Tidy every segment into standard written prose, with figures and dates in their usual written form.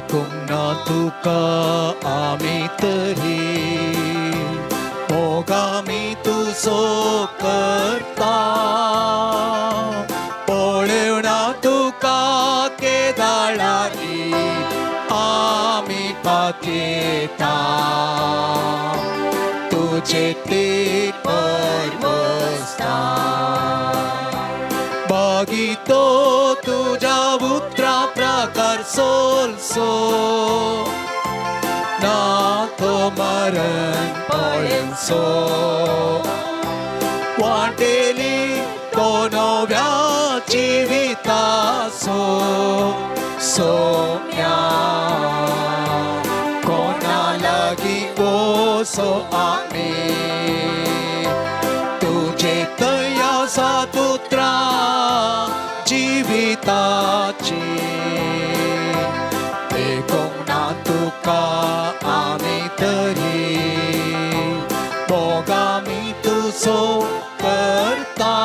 तेकूंक ना तुका आमी तरी मोग आमी तुजो करता पळोवना तुका केदाळारी आमी पातयेता तुजे ते परवसता बागीतो तुज्या उतरा प्रकार सोलसो ना तो मरण पळेवसो वाटेली तो नव्या जिविताचो सोम्या कोणा लागीं वचो आमी तुजे थंय आसात उतरां जिविताची तेकूंक ना तुका आमी तरी मोग आमी तुजो करता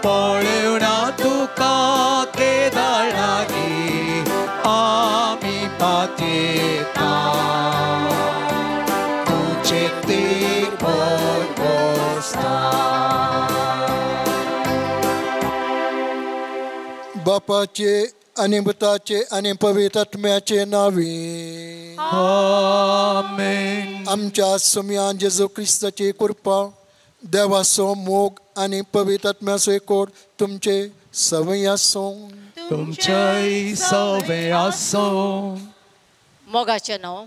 पळोवना तुका केदाळारी आमी पातयेता तुजे ते परवसता. बापाचे आनी पुताचे आनी पवित्र आत्म्याचे नांवी आमेन. आमच्या सुम्या जेजू क्रिस्ताची कृपा देवाचो मोग आनी पवित्र आत्म्याचो एकवट तुमचे सवय आसूं. तुमचेय सवय आसूं. मोगाचें नांव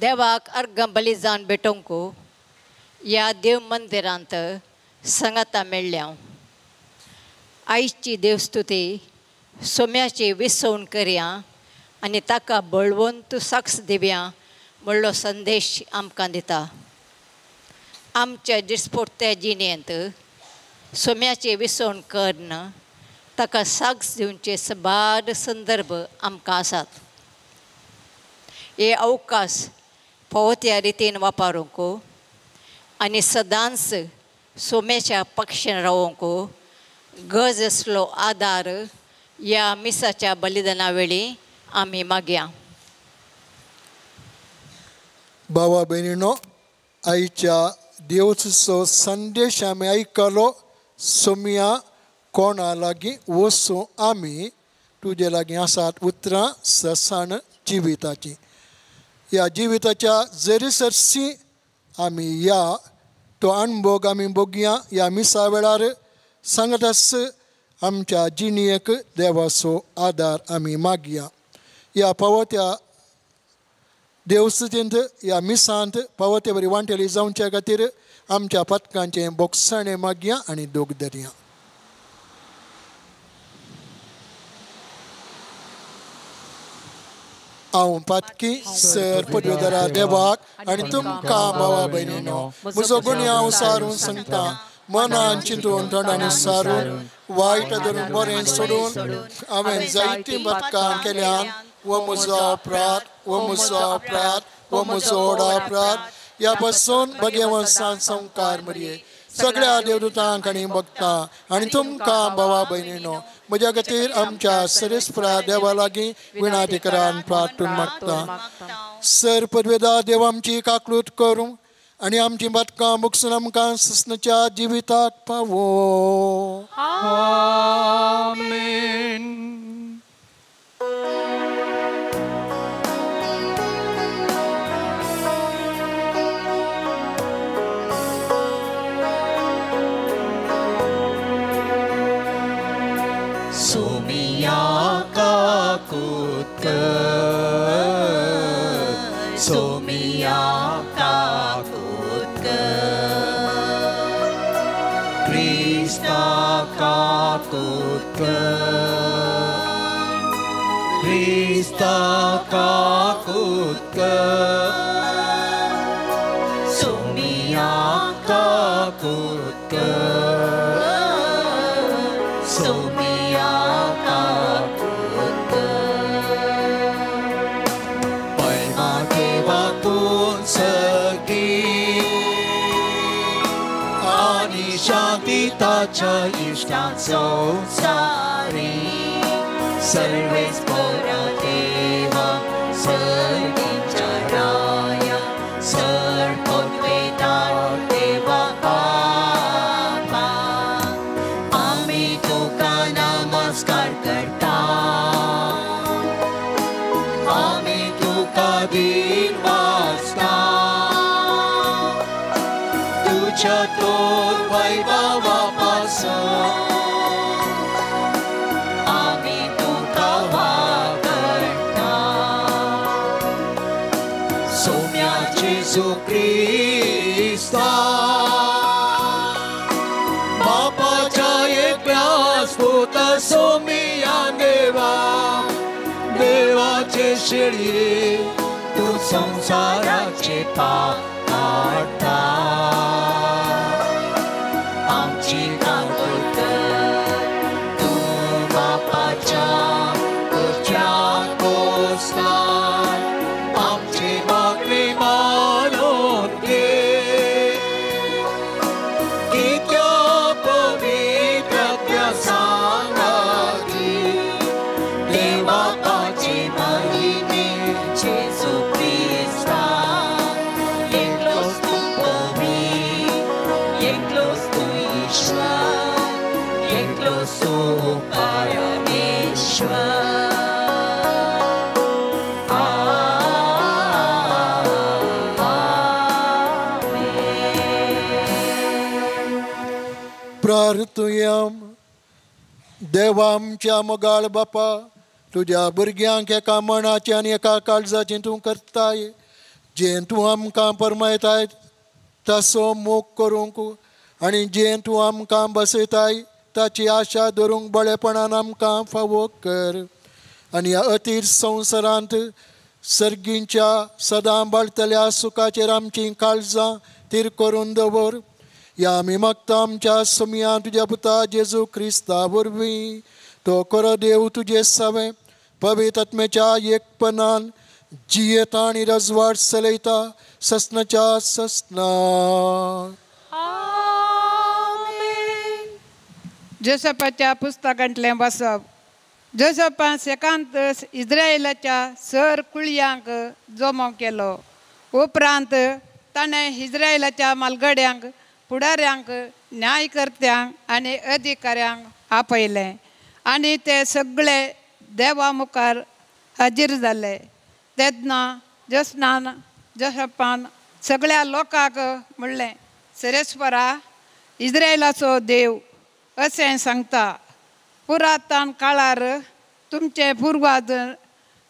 देवाक अर्घ बली जावन भेटोवंक ह्या देव मंदिरांत सांगाता मेळ्ळ्या. आयची देवस्तुती सोम्याची विसवण करया आनी ताका बळवंत साक्ष दिवया म्हणलो संदेश आमकां दिता. आमच्या दिसपट्ट्या जिणेंत सोम्याची विसवण करून ताका साक्ष दिवचे साबार संदर्भ आमकां आसात. हे अवकाश फावो त्या रितीन वापरूंक आनी सदांच सोम्याच्या पक्षान रावोंक गरज आसलो आदार ह्या मिसाच्या बलिदाना वेळी आमी मागया. भावा भयणीनो, आयच्या देवचो संदेश आमी आयकलो. सोम्या कोणा लागीं वचूं आमी तुजे लागीं आसात उतरां ससाण जिविताची. ह्या जिविताच्या जरी सरशी आमी ह्या तो अणभोग आमी भोगया. ह्या मिसा वेळार सांगत आस आमच्या जिणेक देवाचो आदार आमी मागया. ह्या पावत्या देवस्तुतींत ह्या मिसांत पावते बरी वांटेली जावच्या खातीर आमच्या पथकांचें बोगसाणें मागया आनी दोग धरया. हांव पातकी सर पदवेदारा देवाक आनी तुमकां भावा भयणीनो म्हजो गुन्यांव सारून सांगता. मनान चिंतून तोंडान सारून वायट धरून बरें सोडून हांवें जायतीं पथकां केल्यान. वो म्हजो अपराध, वो म्हजो अपराध, वो म्हजो व्हड अपराध. ह्या पासून भगवंतान संवकार मरये सगळ्या देवदूतांक आनी भक्तां आनी तुमकां भावा भयणीनो म्हज्या खातीर आमच्या सरेस्परा देवा लागीं विनाती करान प्रार्थून मागता. सर पदवेदार देव आमची काकळूत करूं आनी आमची बातकां मुगसून आमकां ससनाच्या जिविताक पावो. आमेन. सोमिया काकूत कर, सोमिया काकूत कर, क्रिस्ता काकूत कर, क्रिस्ता काकूत कर, सोमिया काकूत कर, सोमिया काकूत कर. पयमा देवातून सगळी आनी शांती ताच्या इश्टांचो सारी सर्वेस्परा देवा सर्गीच्या राया सर पदवेदार देवा बापा आमी तुका नमस्कार करता आमी तुका दिन वाचता तुझ्या तोर वैभवा पासून आमी तुका वागडटा सोम्या जेजू क्रिस्ता बापाच्या एकल्याच पुता सोमिया देवा देवाचे शेळये तू संसाराचे पाप काडटा आमची काकूळ कर तूं बापाच्या उजव्या कोसतार आमची मागणी मानून घे कित्या पवित्र सांगाती देवाची महिमे जेजू क्रिस्ता एकलोच तूं पवित्र एकलोच तूं ईश्वर एकलोच तूं परमेश्वर. प्रार्थुयाम. देवा आमच्या मोगाळ बापा, तुज्या भुरग्यांक एका मनाचें आनी एका काळजाचें तूं करताय, जें तूं आमकां परमायताय तसो मोग करूंक आनी जें तूं आमकां बसयताय ताची आशा धरूंक बळेपणान आमकां फावो कर. आनी ह्या अतीर संवसारांत सर्गींच्या सदां बाळतल्या सुखाचेर आमचीं काळजां थीर करून दवर. ह्या आमी मागता आमच्या सोमया तुज्या पुता जेजू क्रिस्ता वरवीं. तो खरो देव तुजे सवें पवित्र आत्म्याच्या एकपणान जियेता आनी रजवाड चलयता ससनाच्या ससना. जोसेफाच्या पुस्तकांतलें वाचप. जोसेफान सेकांत इस्रायलाच्या सर कुळयांक जमो केलो. उपरांत ताणें इस्रायलाच्या मालगड्यांक, फुडाऱ्यांक, न्यायकर्त्यांक आनी अधिकाऱ्यांक आपयलें आनी ते सगळे देवा मुखार हाजीर जाले. तेन्ना जोसनान जोसेफान सगळ्या लोकांक म्हणलें, सरेस्वरा इस्रायलाचो देव अशें सांगता, पुरातन काळार तुमचे पुर्वाज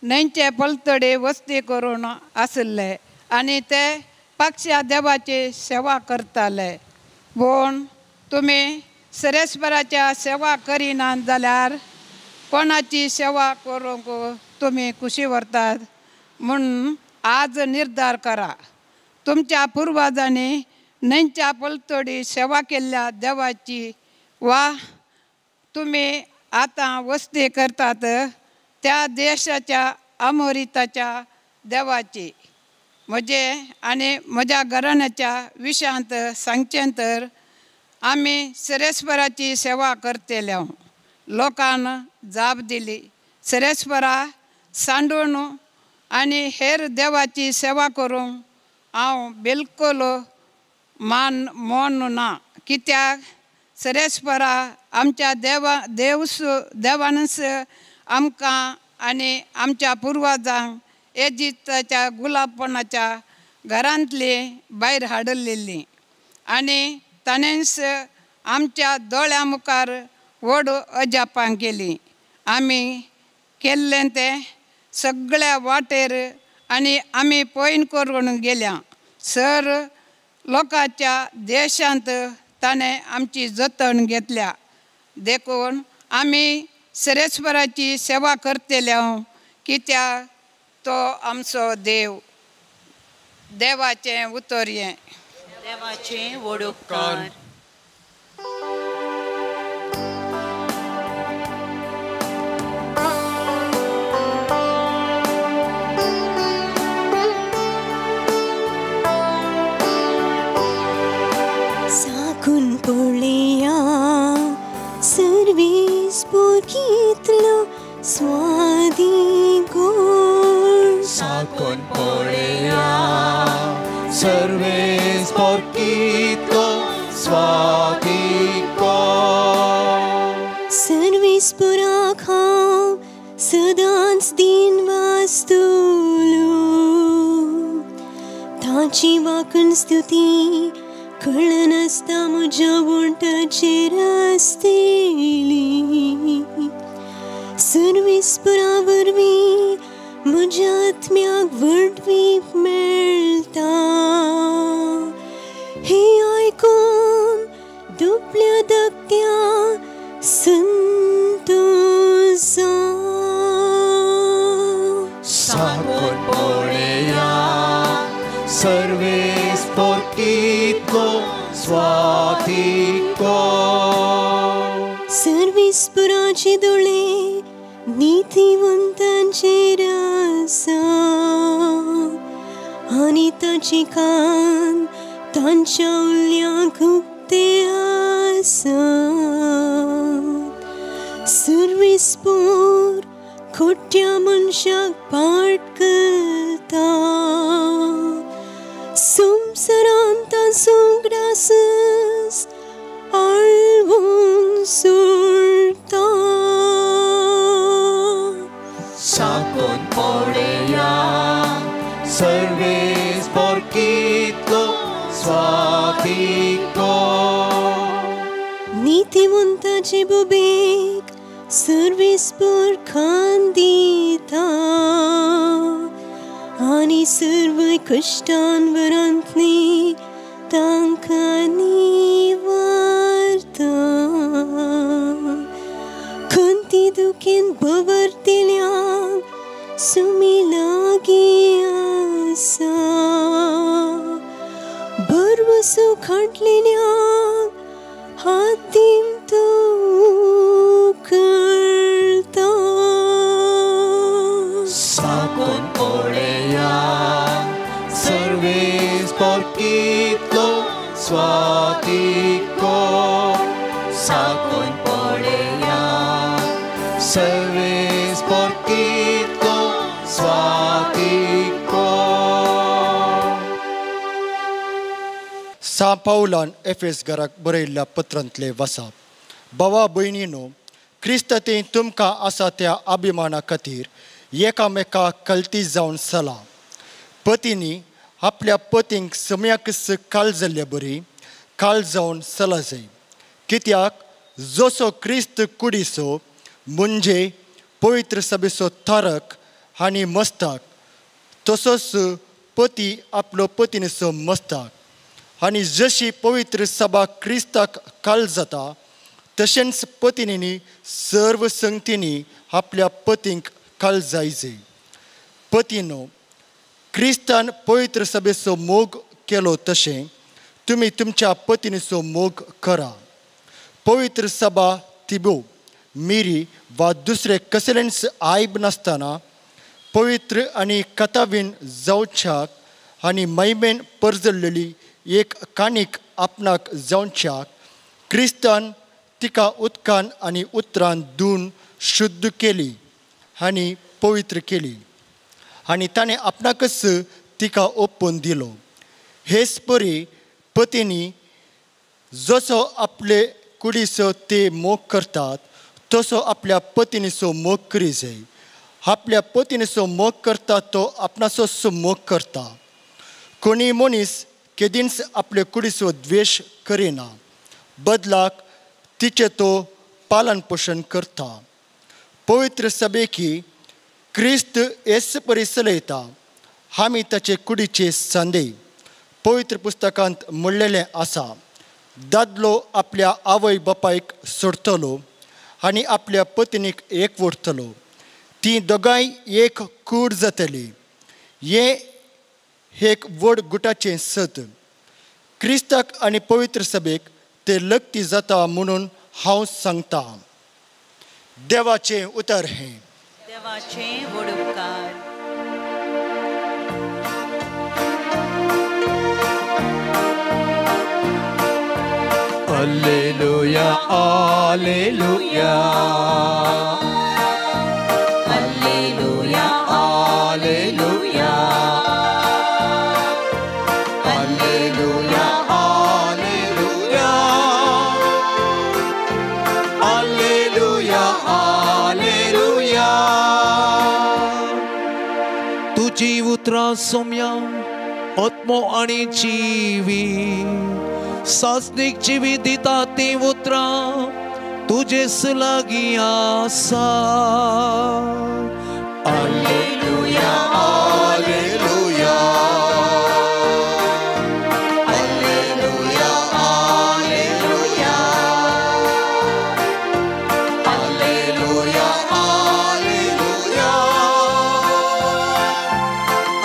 न्हंयचे पलतडे वस्ती करून आशिल्ले आनी ते पक्षा देवाची सेवा करताले. पूण तुमी सरेस्वराच्या सेवा करिनात जाल्यार कोणाची सेवा करूंक तुमी खुशी व्हरतात म्हूण आज निर्धार करा. तुमच्या पुर्वाजांनी न्हंयच्या पलतडी सेवा केल्ल्या देवाची वा तुमी आतां वस्ती करतात त्या देशाच्या आमोरिताच्या देवाची. म्हजे आनी म्हज्या घराण्याच्या विशयांत सांगचें तर आमी सरेस्वराची सेवा करतले. लोकान जाप दिली, सरेस्वरा सांडून आनी हेर देवाची सेवा करूंक हांव बिलकुल मान मन ना, कित्याक सरेस्वरा आमच्या देवा देवस देवानच आमकां आनी आमच्या पुर्वाजांक एजिप्ताच्या गुलाबपणाच्या घरांतली भायर हाडलेली आनी ताणेंच आमच्या दोळ्या मुखार व्हड अजापां केली. आमी केल्लें तें सगळ्या वाटेर आनी आमी पयन करून गेल्या सर लोकांच्या देशांत ताणें आमची जतन घेतल्या. देखून आमी सरेस्वराची सेवा करतले कित्याक तो आमचो देव. देवाचें उतर हें. देवाचें व्हड उपकार. साकून पळया सर्वीस बुकितलो स्वादी गोड साकोन पळया सर्वेस पोरकितलो स्वादिको सर्वेस्पुराक हांव सदांच दिन वास्तुलो ताची वाकण स्तुती कळनासता म्हज्या वोंटाचेर आसतली सर्वेस्पुरा वरवीं म्हज्या आत्म्याक व्हडवीक मेळटा हे आयकून दुबल्या धाकट्या संतोष साकोन पळया सर्वेस पोरकितलो स्वादिको सर्वेस्पुराचे दोळे नीतिवंतांचेर आसा आनी ताचे कान तांच्या उल्यांक उक्ते आसा सर्वेस्पूर खोट्या मनशाक पाट करता संवसारांत ताचो ग्रासस आळवून सोडटा साकोन पळया सर्वेस पोरकितलो स्वादिको नीतिवंताचे बुबेक सर्वेस्पूर खान दिता आनी सर्व कश्टान वरांतली तांकां निवारता खंती दुखेन भवरतल्यांक सुमी लागीं आसा भरवसो खाटलेल्यांक हातीम तूं करता साकोन पळया सर्वेस पोरकितलो स्वादिको साकोन पळया सर्वेस पोरकितलो स्वादिको सा पावलान एफेस घराक बरयल्ल्या पत्रांतले वसाप. भावा भयणीनो, क्रिस्तांत तुमकां आसा त्या अभिमाना खातीर एकामेका कल्ती जावन चला. पतींनी आपल्या पतींक सम्याकच काल जाल्ले बरी काल जावन चला जाय, कित्याक जसो क्रिस्त कुडीचो म्हणजे पवित्र सभेचो तारक आनी मस्ताक, तसोच पती आपलो पतीनेचो मस्ताक. आनी जशी पवित्र सभा क्रिस्ताक काल जाता तशेंच पतींनी सर्व संगतींनी आपल्या पतींक काल जायजे. पतीनो, क्रिस्तान पवित्र सभेचो मोग केलो तशें तुमी तुमच्या पतीनेचो मोग करा. पवित्र सभा तिबो मिरी वा दुसरे कसलेंच आयब नासतना पवित्र आनी कथावीन जावच्याक आनी मैमेन परजल्लेली एक काणीक आपणाक जावच्याक क्रिस्तान तिका उदकान आनी उतरान धुवन शुद्ध केली आनी पवित्र केली आनी ताणें आपणाकच तिका ओपून दिलो. हेच परी पतींनी जसो आपले कुडीचो ते मोग करतात तसो आपल्या पतीनीचो मोग करी जाय. आपल्या पतीनीचो मोग करता तो आपणाचोच मोग करता. कोणी मनीस केदींच आपले कुडीचो द्वेश करिना, बदलाक तिचें तो पालन पोशण करता. पवित्र सभेकी क्रिस्त हेच परी चलयता, आमी ताचे कुडीचे सांदे. पवित्र पुस्तकांत म्हणलेलें आसा, दादलो आपल्या आवय बापायक सोडटलो आनी आपल्या पत्नीक एक वरतलो, तीं दोगांय एक कूड जातली. हें एक व्हड गुटाचें सत. क्रिस्ताक आनी पवित्र सभेक ते लग्ती जाता म्हणून हांव सांगता. देवाचें उतर हें. देवाचें व्हड उपकार. Alleluia, alleluia. उतरां सोम्या आत्मो आनी जिवी सासणीक जिवी दिता ती उतरां तुजेच लागीं आसा. Alleluia, alleluia, alleluia, alleluia, alleluia, alleluia,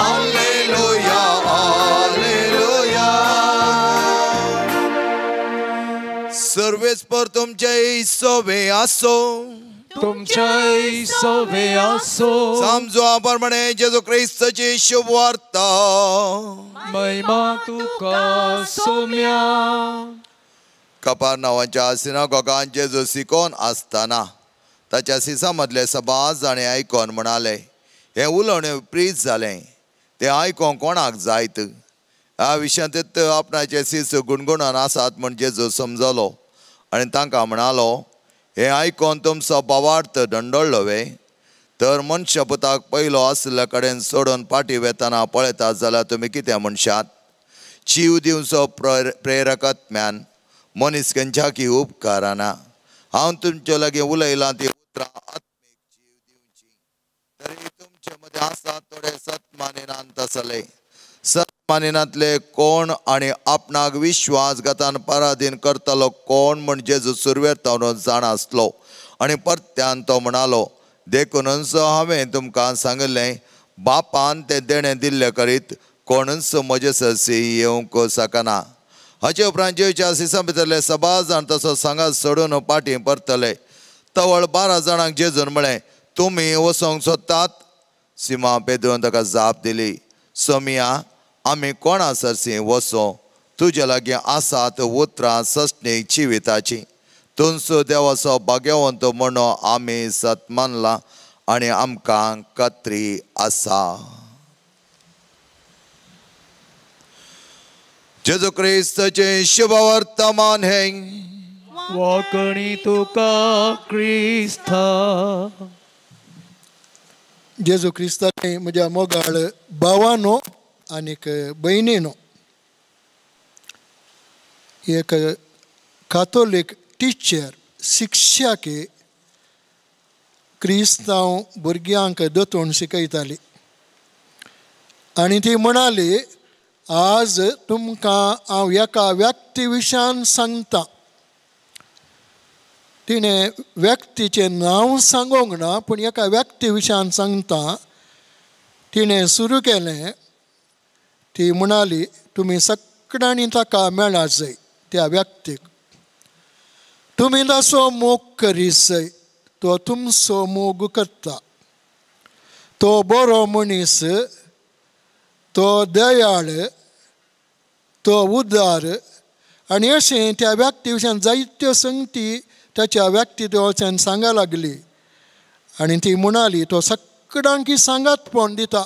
alleluia, alleluia. सर्वेस्पर तुमचे सोवे आसो, तुमचे सोवे आसो. समजो प्रमाणे जेजू क्रिस्ताची शुभवार्ता. महिमा तुका सोम्या. कपार नांवाच्या सिनागोगान जेजू शिकोवन आसतना ताच्या सिसा मदले सबाज जाणें आयकोन म्हणाले, हें उलोवणें विपरीत जालें, तें आयकोंक कोणाक जायत? ह्या विशयांत आपणाचे सीस गुणगुणून आसात म्हण जेजू समजलो आनी तांकां म्हणालो, हें आयकोन तुमचो भावार्थ दंडळ्ळो वे? तर मनशापुताक पयलो आशिल्ल्या कडेन सोडून फाटीं वेतना पळयतात जाल्यार तुमी कितें म्हणशात? जीव दिवचो प्रेरकत्म्यान मनीस खंयच्याकी उपकारना. हांव तुमचे लागीं उलयलां ती उतरां आत्मीक जीव दिवची, तरी तुमचे मदें आसात थोडे सत्मानिनांत आसले. सत्मानिनांतले कोण आनी आपणाक विश्वासघातान पराधीन करतलो कोण म्हण जेजू सुरवेर तावन जाणा आसलो. आनी परत्यान तो म्हणालो, देखूनच हांवें तुमकां सांगिल्लें, बापान तें देणें दिल्लें करीत कोणूच म्हजे सरशी येवंक शकना. हाचे उपरांत जेवच्या सिसां भितरले सबार जाण तसो सांगात सोडून पाटी परतले. तवळ 12 जाणांक जेजून म्हळें, तुमी वचोंक सोदतात? सिमा पेद्रून ताका जाप दिली, सोमिया, आमी कोणा सरशी वचों? तुजे लागीं आसात उतरां ससणीक जिविताची. तुमचो देवाचो भाग्यवंत म्हणून आमी सत मानलां आनी आमकां खात्री आसा. जेजू क्रिस्ताचें शुभवर्तमान हें. वाकणी तुका क्रिस्ता. जेजू क्रिस्ताचें म्हज्या मोगाळ भावानो आनीक भयणीनो, एक कातोलीक टिचर शिक्षक क्रिस्तांव भुरग्यांक दोतोण शिकयताली आनी ती म्हणाली, आज तुमकां हांव एका व्यक्ती विशयान सांगता. तिणें व्यक्तीचें नांव सांगूंक ना, पूण एका व्यक्ती विशयान सांगता. तिणें सुरू केलें, ती म्हणाली, तुमी सगळ्यांनी ताका मेळा जाय, त्या व्यक्तीक तुमी ताचो मोग करीत जाय, तो तुमचो मोग करता, तो बरो मनीस, तो दयाळ, तो उदार. आनी अशें त्या व्यक्ती विशयान जायत्यो संगती ताच्या व्यक्तित्वाच्यान सांगा लागली. आनी ती म्हणाली, तो सगळ्यांकी सांगातपण दिता,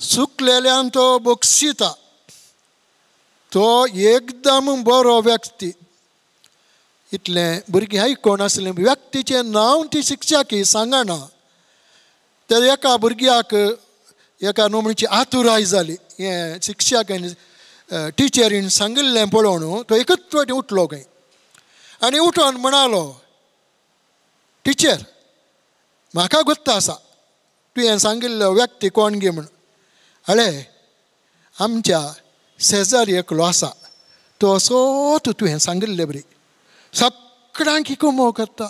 सुकलेल्यान तो बक्षिता, तो एकदम बरो व्यक्ती. इतलें भुरगीं आयकोन आसलें, व्यक्तीचें नांव ती शिक्षकी सांगना. तर एका भुरग्याक एका नोमणीची आतुराय जाली, हें शिक्षकान टिचरीन सांगिल्लें पळोवन तो एकच फावटी उठलो खंय आनी उठोन म्हणालो, टिचर म्हाका गोत्ता आसा तुवें सांगिल्लो व्यक्ती कोण गे म्हण. अळे आमच्या शेजारी एकलो आसा, तो असोच तुवें सांगिल्ले बरी सगळ्यांक कुमो करता,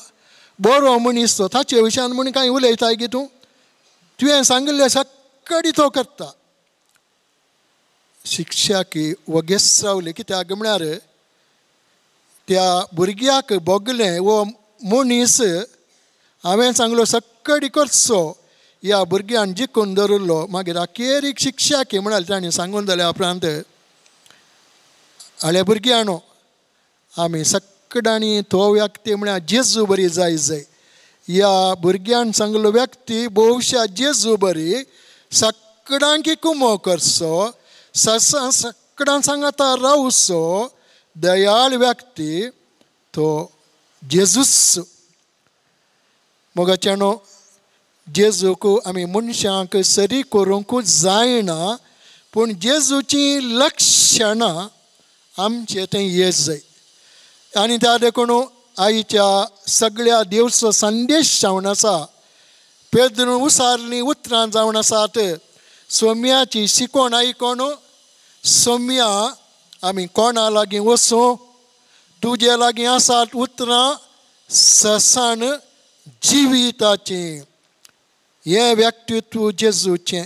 बरो मनीस तो, ताचे विशयान म्हूण कांय उलयताय गे तूं? तुवें सांगिल्लें सगळी तो करता. शिक्षकी वगेस रावली, कित्याक म्हळ्यार त्या भुरग्याक भोगलें वो मनीस हांवें सांगलो सगळी करचो, ह्या भुरग्यान जिखून दवरिल्लो. मागीर अखेरीक शिक्षकी म्हणाले ताणें सांगून जाल्या उपरांत, आल्या भुरग्यानो आमी सगळ्यांनी तो व्यक्ती म्हळ्यार जेजू बरी जाय जाय. ह्या भुरग्यान सांगलो व्यक्ती भोवशा जेजू बरी सगळ्यांकी कुमो करचो, सगळ्यां सांगाता रावचो, दयाळ व्यक्ती तो जेजूस. मोगाच्यानो जेजूक आमी मनशांक सरी करूंक जायना पूण जेजूचीं लक्षणां आमचें थंय येस जाय. आनी त्या देखून आयच्या सगळ्या देवचो संदेश जावन आसा पेद्रून उसारलीं उतरां जावन आसात सोम्याची शिकोण आयकोन सोम्या आमी कोणा लागीं वचूं तुजे लागीं आसात उतरां ससान जिविताचीं. हें व्यक्तित्व जेजूचें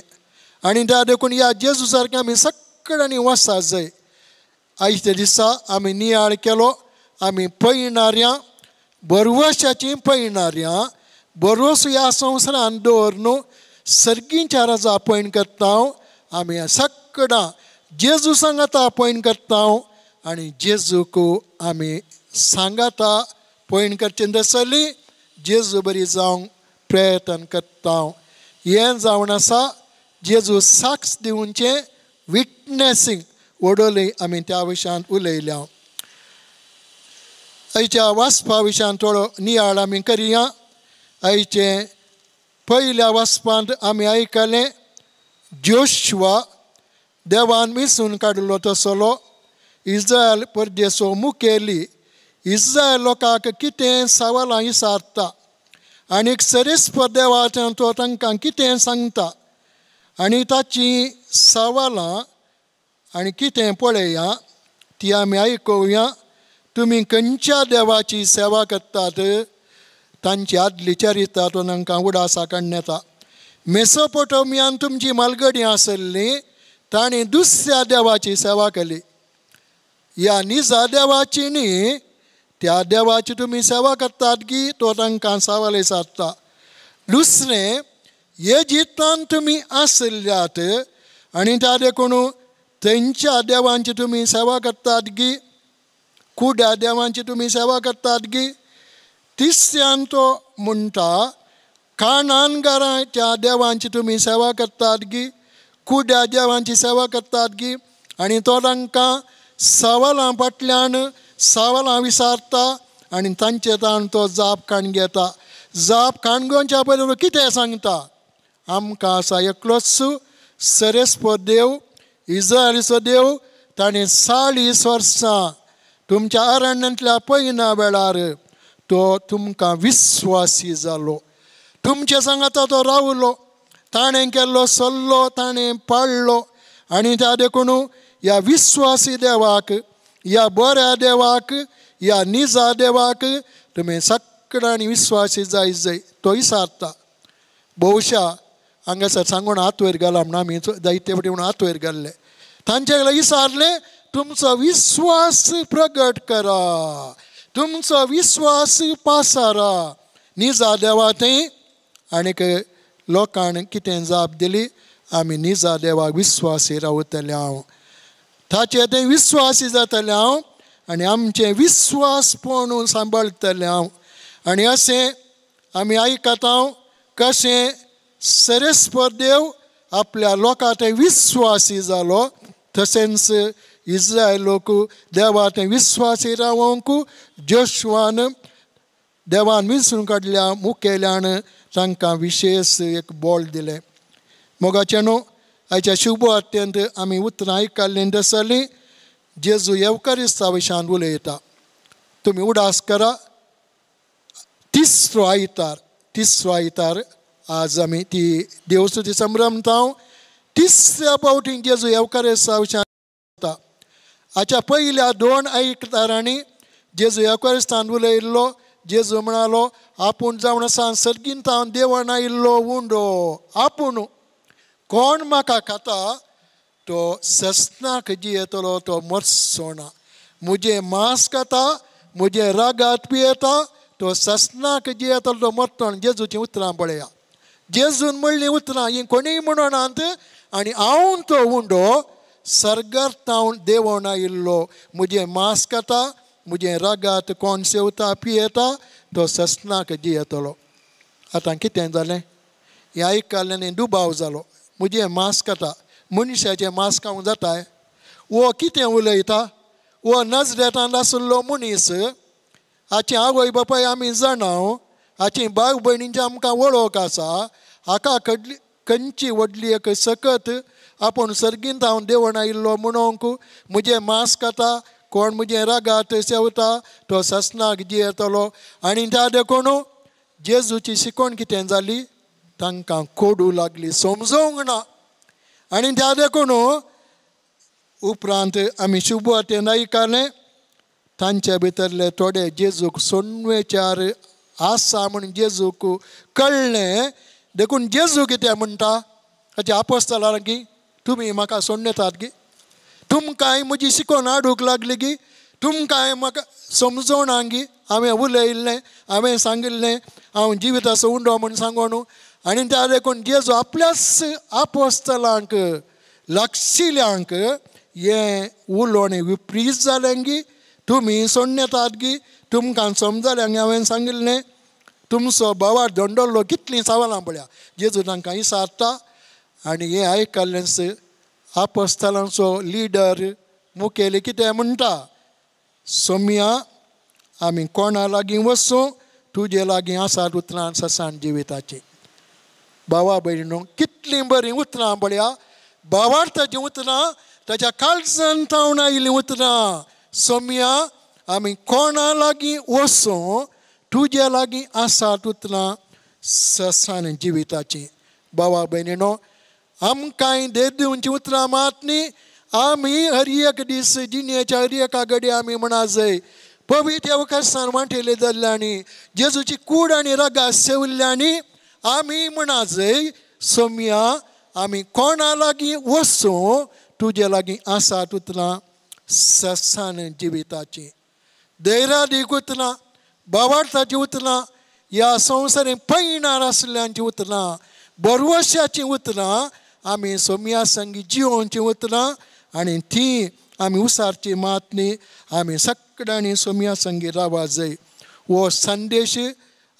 आनी त्या देखून ह्या जेजू सारकें आमी सगळ्यांनी वसा जाय. आयच्या दिसा आमी नियाळ केलो आमी पयणाऱ्यां बरवशाचीं पयणाऱ्यां बरोस ह्या संवसारान दवर न्हू सर्गींच्या राजा पयण करता आमी सगळां जेजू सांगाता पयण करता आनी जेजूक आमी सांगाता पयण करचें दसली जेजू बरी जावंक प्रयत्न करता. हें जावन आसा जेजू साक्ष दिवचें विटनेसींग वडोली आमी त्या विशयांत उलयल्या. आयच्या वाचपा विशयांत थोडो नियाळ आमी करया. आयचे पयल्या वाचपांत आमी आयकलें जोशुआ देवान विसून काडलो तसलो इस्रायल परदेसो मुखेली इस्रायल लोकांक कितें सवालां विचारता आनीक सरेस्पर देवाचें तो तांकां कितें सांगता आनी ताचीं सवालां आनी कितें पळया ती आमी आयकुया. तुमी खंयच्या देवाची सेवा करतात तांची आदली चरिता तो तांकां उडासा काडून येता. मेसोपोटोमियान तुमची मालगडी आसली तांणी दुसऱ्या देवाची सेवा केली. ह्या निजा देवाची न्ही त्या देवाची तुमी सेवा करतात की तो तांकां सवाल विचारता. दुसरें इजिप्तान तुमी आसल्यात आनी त्या देखून थंयच्या देवांची तुमी सेवा करतात की कुड्या देवांची तुमी सेवा करतात की. तिसऱ्यान तो म्हणटा कानानगाराच्या देवांची तुमी सेवा करतात की कुड्या देवांची सेवा करतात की. आनी तो तांकां सवालां फाटल्यान सवालां विचारता आनी तांचे ताण तो जाप काडून घेता. जाप काडून घेवच्या पयलीं कितें सांगता आमकां आसा एकलोच सरेस्पर देव इस्रायलीचो देव ताणें 40 वर्सां तुमच्या अरण्यांतल्या पयना वेळार तो तुमकां विस्वासी जालो तुमचे सांगाता तो रावलो ताणें केल्लो सल्लो ताणें पाळ्ळो. आनी त्या देखून ह्या विस्वासी देवाक ह्या बऱ्या देवाक ह्या निजा देवाक तुमी सगळ्यांनी विस्वासी जाय जाय तो विचारता. बहुशा हांगासर सांगून हात वयर घाला म्हण आमी जायते फावटी म्हणून हात वयर घाल्ले तांचे विचारलें तुमचो विस्वास प्रगट करा तुमचो विस्वास पासारा निजा देवा थंय. आनीक लोकांक कितें जाप दिली आमी निजा देवाक विस्वासी रावतले हांव ताचे थंय विस्वासी जातले हांव आनी आमचें विस्वासपण सांबाळटलें हांव. आनी अशें आमी आयकता कशें सरेस्पर देव आपल्या लोकां थंय विस्वासी जालो तशेंच इस्रायल लोक देवा थंय विस्वासी रावंक जोशुआन देवान विसरून काडल्या मुखेल्यान तांकां विशेश एक बळ दिलें. मोगाचें न्हू आयच्या शुभ अत्यंत आमी उतरां आयकल्लीं तसलीं जेजू येवकारिस्ता विशयान उलयता. तुमी उडास करा तिसरो आयतार तिसरो आयतार आज आमी ती देवस्तुती संभ्रमता. तिसऱ्या फावटी जेजू येवकारिस्ता विशयान उलयता. आयच्या पयल्या 2 आयतारांनी जेजू येवकारिस्तान उलयल्लो. जेजू म्हणालो आपूण जावन आसा सर्गींत देवान आयिल्लो उंडो आपूण कोण म्हाका खाता तो ससनाक जियेतलो तो मरचो ना. म्हजें मांस खाता म्हजें रागात पियेता तो ससनाक जियेतलो तो मरतो. जेजूचीं उतरां पळया जेजून म्हणलीं उतरां हीं कोणीय म्हणनात आनी हांव तो उंडो सर्गार तावन देवोन आयिल्लो म्हजें मांस खाता म्हजें रागात कोण सेवता पियेता तो ससनाक जियेतलो. आतां कितें जालें हें आयकल्ल्यान दुबाव जालो म्हजें मांस खाता मनशाचें मांस खावंक जाताय वो कितें उलयता वो नजरेंतान आशिल्लो मनीस हाची आवय बापाय आमी जाणा हाची भाव भयणींची आमकां वळख आसा. हाका कडली खंयची व्हडली एक सकत आपूण सर्गींत हांव देवण आयिल्लो म्हणूंक म्हजें मांस खाता कोण म्हजें रागात सेवता तो ससनाक जियेतलो. आनी त्या देखून जेजूची शिकवण कितें जाली तांकां कोडू लागली समजूंक ना. आनी त्या देखून उपरांत आमी शुभवार्तेन आयकलें तांचे भितरले थोडे जेजूक सोडवेचार आसा म्हूण जेजूक कळ्ळें. देखून जेजू कितें म्हणटा ताचे आपोस्तलां की तुमी म्हाका सोडून गी तुमकांय म्हजी शिकोवन हाडूंक लागली गी तुमकांय म्हाका समजोवना गी हांवें उलयल्लें हांवें सांगिल्लें हांव जिविताचो उंडो म्हूण सांगोन. आनी त्या देखून जेजू आपल्याच आपोस्तलांक लागशिल्ल्यांक हें उलोवणें विपरीत जालें गी तुमी सोडून येतात गी तुमकां समजलें गी हांवें सांगिल्लें तुमचो भावार दंडल्लो कितलीं सवालां पळया जेजू तांकां विचारता. आनी हें आयकल्लेंच आपोस्तलांचो लिडर मुखेली कितें म्हणटा सोम्या आमी कोणा लागीं वचूं तुजे लागीं आसात उतरां ससान जिविताचीं. भावा भयणीनो कितलीं बरीं उतरां पळया भावार्थाचीं उतरां ताच्या काळजान थावन आयिल्लीं उतरां सोम्या आमी कोणा लागीं वचूं तुजे लागीं आसात उतरां ससान जिविताचीं. भावा भयणीनो आमकांय देव दिवचीं उतरां मात न्ही आमी हर एक दीस जिणेच्या हर एका घडये आमी म्हणा जाय पवित्र अवकाशान वांटेले जाल्ल्यांनी जेजूची कूड आनी रगा सेवल्ल्यांनी आमी म्हणा जाय सोम्या आमी कोणा लागीं वचूं तुजे लागीं आसात उतरां ससान जिविताचीं. धैर्यादीक उतरां भावार्थाचीं उतरां ह्या संवसारीक पयणार आसल्ल्यांचीं उतरां बरवशाचीं उतरां आमी सोम्या संगी जिवोवचीं उतरां आनी ती आमी उसारची मात न्ही आमी सगळ्यांनी सोम्या संगी रावा जाय. हो संदेश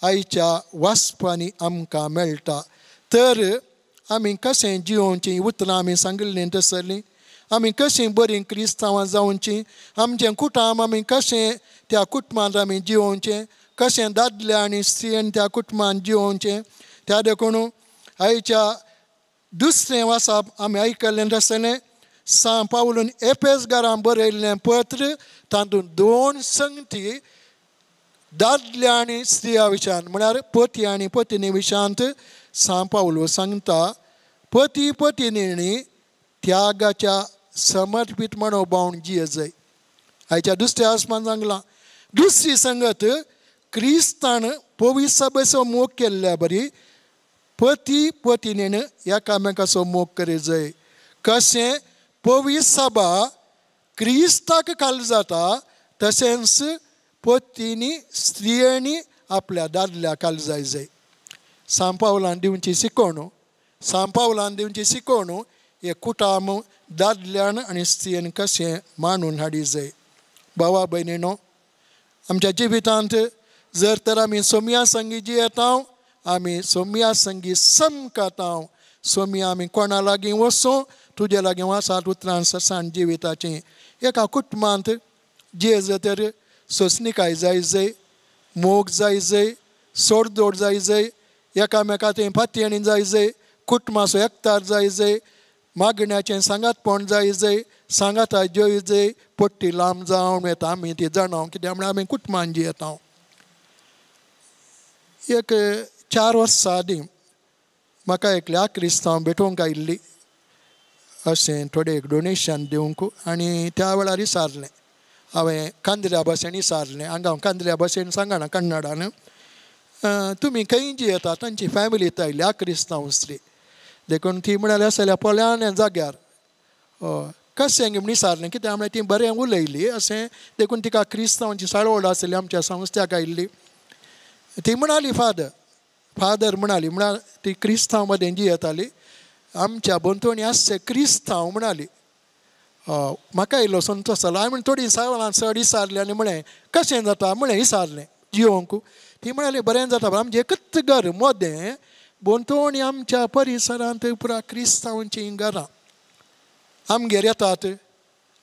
आयच्या वाचपांनी आमकां मेळटा. तर आमी कशें जिवोवचीं उतरां आमी सांगिल्लीं तसलीं आमी कशीं बरीं क्रिस्तांवां जावचीं आमचें कुटुंब आमी कशें त्या कुटुंबांत आमी जिवोवचें कशें दादले आनी स्त्रियेन त्या कुटुंबांत जिवोवचें. त्या देखून आयच्या दुसरें वाचप आमी आयकल्लें तसलें सां पावलून एपेसगारां बरयल्लें पत्र तातूंत दोन संगती दादल्या आनी स्त्रिया विशयांत म्हळ्यार पती आनी पत्नी विशयांत सां पावलू सांगता पती पत्नीनी त्यागाच्या समर्पीत मनोभावन जिये जाय. आयच्या दुसऱ्या आसमान सांगलां दुसरी संगत क्रिस्तान पवित्र सभेचो मोग केल्ल्या बरी पती पत्नीन एकामेकाचो मोग करी जाय. कशें पवित्र सभा क्रिस्ताक खाल जाता तशेंच पतीनी स्त्रियांनी आपल्या दादल्या खाल जाय जाय. सांपावलान दिवची शिकवण सांपावलान दिवची शिकवण हे कुटुंब दादल्यान आनी स्त्रियेन कशें मांडून हाडी जाय. भावा भयणीनो आमच्या जिवितांत जर तर आमी सोम्या संगी जियेता आमी सोम्या संगी समकाता सोम्या आमी कोणा लागीं वचूं तुजे लागीं वासात उतरां ससान जिविताचीं. एका कुटुंबांत जिये तर सोंसणीकाय जाय जाय मोग जाय जाय सोडदोड जाय जाय एकामेका थंय फातयेणी जाय जाय कुटुंबाचो एकतार जाय जाय मागण्याचें सांगातपण जाय जाय सांगाता जोय जाय पट्टी लांब जावन येता आमी ती जाणा कित्याक म्हळ्यार आमी कुटुंबान जियेता. एक 4 वर्सां आदीं म्हाका एकल्या क्रिस्तांव भेटोवंक आयिल्ली अशें थोडें एक डोनेशन दिवंक आनी त्या वेळार विचारलें हांवें कांद्र्या भाशेन विचारलें हांगा हांव कांद्र्या भाशेन सांगना कन्नडान तुमी खंय जियेता तांची फॅमिली आयली क्रिस्तांव स्त्री देखून ती म्हणाली आसल्या पोल्यान जाग्यार कशें म्हूण विचारलें कित्याक म्हळ्यार ती बरें उलयली अशें देखून तिका क्रिस्तांवांची साळवड आसली आमच्या संस्थ्याक आयिल्ली. ती म्हणाली फादर फादर म्हणाली म्हळ्यार ती क्रिस्तांव मदें जियेताली आमच्या भोंवतणी आसचे क्रिस्तांव म्हणाली. म्हाका इल्लो संतोश जालो हांवें थोडीं सवालां चड विचारलीं आनी म्हळें कशें जाता म्हळें विचारलें जिवोवंक. ती म्हणाली बरें जाता आमचें एकच घर मोदें भोंवतणी आमच्या परिसरांत पुरा क्रिस्तांवांचीं घरां आमगेर येतात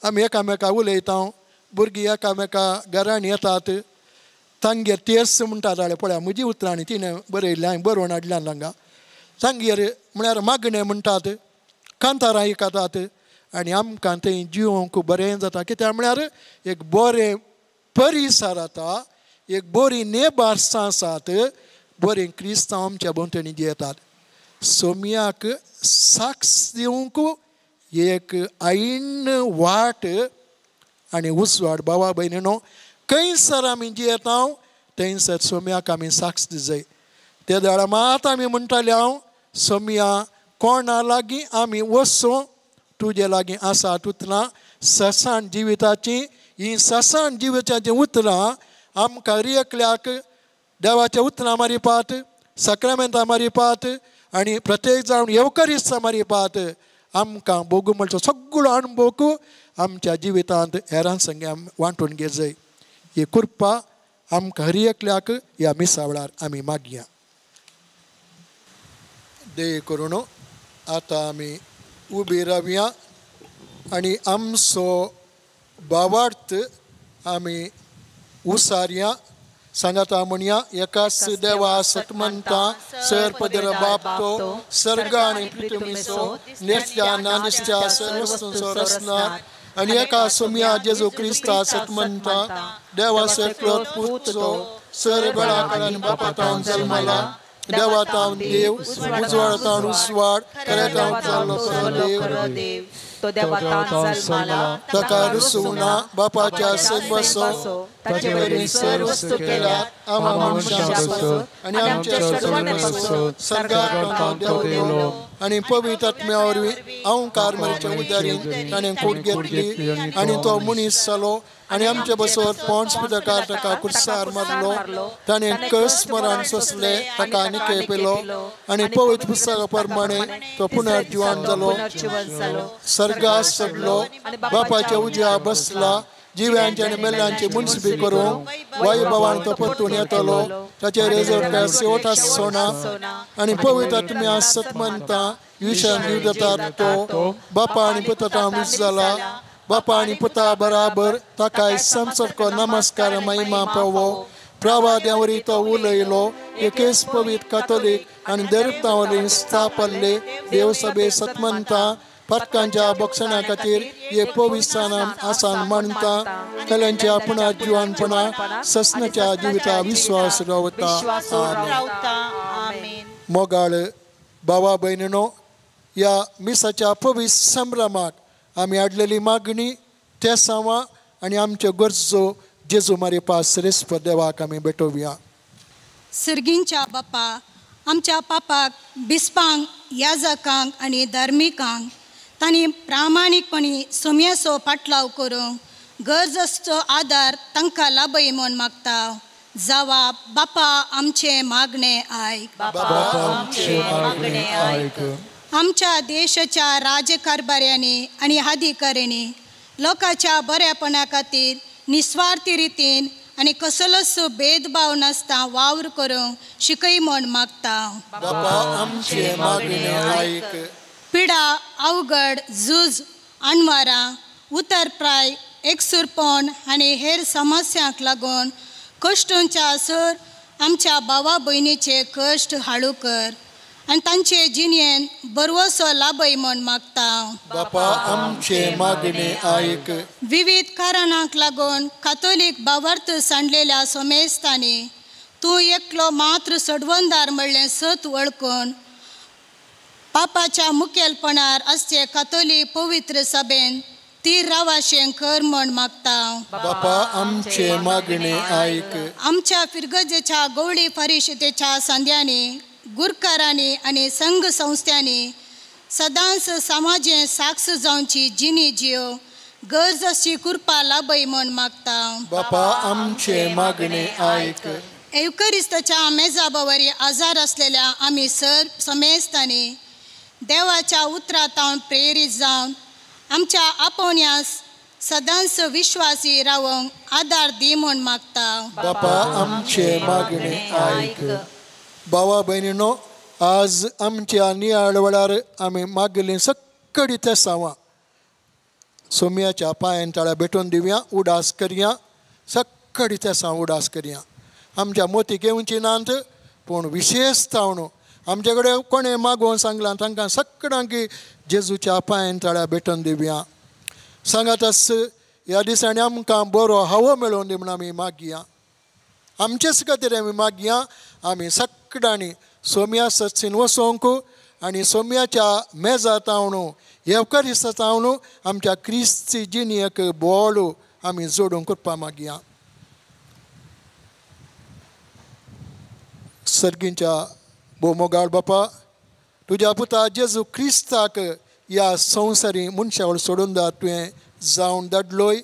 आमी एकामेका उलयता भुरगीं एकामेका घरांनी येतात तांगेर तेर्स म्हणटा जाल्यार पळया म्हजी उतरांनी तिणें बरयल्लें हांवें बरोवन हाडल्यान हांगा सांगेर म्हळ्यार मागणें म्हणटात, कांतारां आयकतात आनी आमकां थंय जिवंक बरें जाता. कित्याक म्हळ्यार एक बरें परिसर आतां, एक बरी नेबार्सां आसात, बरीं क्रिस्तांव आमच्या भोंवतणी जियेतात. सोम्याक साक्ष दिवंक एक आयन वाट आनी उजवाड. बाबा भयणीनो, खंयसर आमी जियेता थंयसर सोम्याक आमी साक्ष दिजाय. ते वेळार मात आमी म्हणटाले हांव सोम्या कोणा लागीं आमी वचूं, तुजे लागीं आसा उतरां ससान जिविताचीं. हीं ससान जिविताचीं उतरां आमकां एकल्याक देवाच्या उतरां मारिपात, साक्रामेंतां मारिपात आनी प्रत्येक जावन येवकरिस्तां मारिपात आमकां भोगू म्हणचो सगळो अणभव आमच्या जिवितांत हेरां संगे वांटून घेत. ही कृपा आमकां हर एकल्याक ह्या मिसा वेळार आमी मागया. दया करून आतां आमी उबी रावया आनी आमचो भावार्थ आमी उसारया. सांगाता म्हणया, एकाच देवा सतमंता सर पदर बाप तो सर्ग आनी पृथ्वीचो निस्त्या नानिस्त्या सर्वस्तूंचो रचणार आनी एका सोम्या जेजू क्रिस्ता सतमंता देवा सकलो पूतचो सर बेळाकरान बापा तावन जल्मला, देवा तावन देव, उजवाड तावन उजवाड, खरें तावन जाल्लो खरो देव, तो देवा जल्मला, ताका रुसूना बापाच्या सैबसो, ताचे वरवीं सर्व वस्तू केल्यात आम्हा मनशां पासून आनी आमच्या सोडवणे पासून सर्गाक तो देवलो आनी पवित्र आत्म्या वरवीं अहंकार मरच्या उदारीन ताणें कूड घेतली आनी तो मनीस जालो आनी आमचे बसर पोंच पुदकार ताका कुर्सार मारलो, ताणें कस मरण सोंसलें, ताका निके पेलो आनी पवित्र पुस्तका प्रमाणे तो पुनर्जिवन जालो, सर्गास चडलो, बापाच्या उजव्या बसला, जिव्यांचे आनी मेल्ल्यांची मुनसिबी करूंक वायुभावान तो परतून येतलो, ताचेर रेजोर शेवट आसचो आनी पवित्र आत्म्या सतमंता विशान जीव दितात तो बापा आनी पुता मीस जाला, बापा आनी पुता बराबर ताकाय समसरको नमस्कार महिमा पावो. प्रवाद्या वरी तो उलयलो, एकेच पवित्र कातोलीक आनी देवता वरवीं स्थापल्ले देवसभे सतमंता पातकांच्या बक्षणा खातीर हे पवित्र आसान मानता, कल्यांच्या आपणा जिवानपणा ससनाच्या जिविता विश्वास रावता. आमेन. मोगाळ बाबा भयणीनो, ह्या मिसाच्या पवित्र संभ्रमाक आमी हाडलेली मागणी तेसांवां आनी आमच्यो गरजो जेजू मारिपा श्रेष्ठ देवाक आमी भेटोवया. सर्गींच्या बापा, आमच्या पापाक, बिस्पांक, याजकांक आनी धार्मिकांक तांणी प्रामाणीकपणी सोम्याचो पाटलाव करूंक गरज आसचो आदार तांकां लाभय म्हूण मागता. जावा बापा आमचें मागणें आयक. बापा आमचें मागणें आयक. आमच्या देशाच्या राजकारभाऱ्यांनी आनी अधिकाऱ्यांनी लोकांच्या बऱ्यापणा खातीर निस्वार्थी रितीन आनी कसलोच भेदभाव नासता वावर करूंक शिकय म्हूण मागता. बापा आमचें मागणें आयक. पिडा, अवघड, झूज, अणवारां, उतरप्राय, एकसूरपण आनी हेर समस्यांक लागून कश्टांच्या सर आमच्या भावा भयणीचे कश्ट हाळू कर आनी तांचे जिणेन बरवसो लाभय म्हूण मागता. बापा आमचें मागणें आयक. विविध कारणांक लागून कातोलीक भावार्थ सांडलेल्या समेस्तांनी तूं एकलो मात्र सोडवणदार म्हणलें सत वळखून पापाच्या मुखेलपणार आसचे कातोलीक पवित्र सभेन ती रावाशें कर म्हूण मागता. बापा आमचें मागणें आयक. आमच्या फिरगजेच्या गवळी परिशदेच्या संद्यांनी, गुरकारांनी आनी संघ संस्थांनी सदांच समाजें साक्ष जावची जिणी जियो गरज आसची कृपा लाभय म्हूण मागता. बापा आमचें मागणें आयक. एवकरिस्ताच्या मेजाबावरी आजार आसलेल्या आमी सर समेस्तांनी देवाच्या उतरांत प्रेरीत जावन आमच्या आपोवण्यास सदांच विश्वासी रावंक आदार दी म्हूण मागता. बापा आमचें मागणें आयक. भावा भयणीनो, आज आमच्या नियाळ वेळार आमी मागिल्लीं सगळीं तेसांवां सोम्याच्या पांयान ताळ्या भेटोवन दिवया, उडास करया, सगळीं तेसांव उडास करया. आमच्या मोती घेवची नात, पूण विशेश जावन आमचे कडेन कोणें मागोवन सांगलां तांकां सगळ्यांक जेजूच्या पांयान तळ्या भेटोवन दिवया. सांगात आस ह्या दिसांनी आमकां बरो हवो मेळोवन दी म्हूण आमी मागया. आमचेच खातीर आमी मागया. आमी सगळ्यांनी सोम्या सत्सीन वसोंक आनी सोम्याच्या मेजा तावणू येवकारिस्ता तावणू आमच्या क्रिस्ती जिणेक बोळ आमी जोडूंक करपा मागया. सर्गींच्या भोवमोगाळ बापा, तुज्या पुता जेजू क्रिस्ताक ह्या संवसारी मनशावळ सोडून दा तुवें जावन धाडलोय.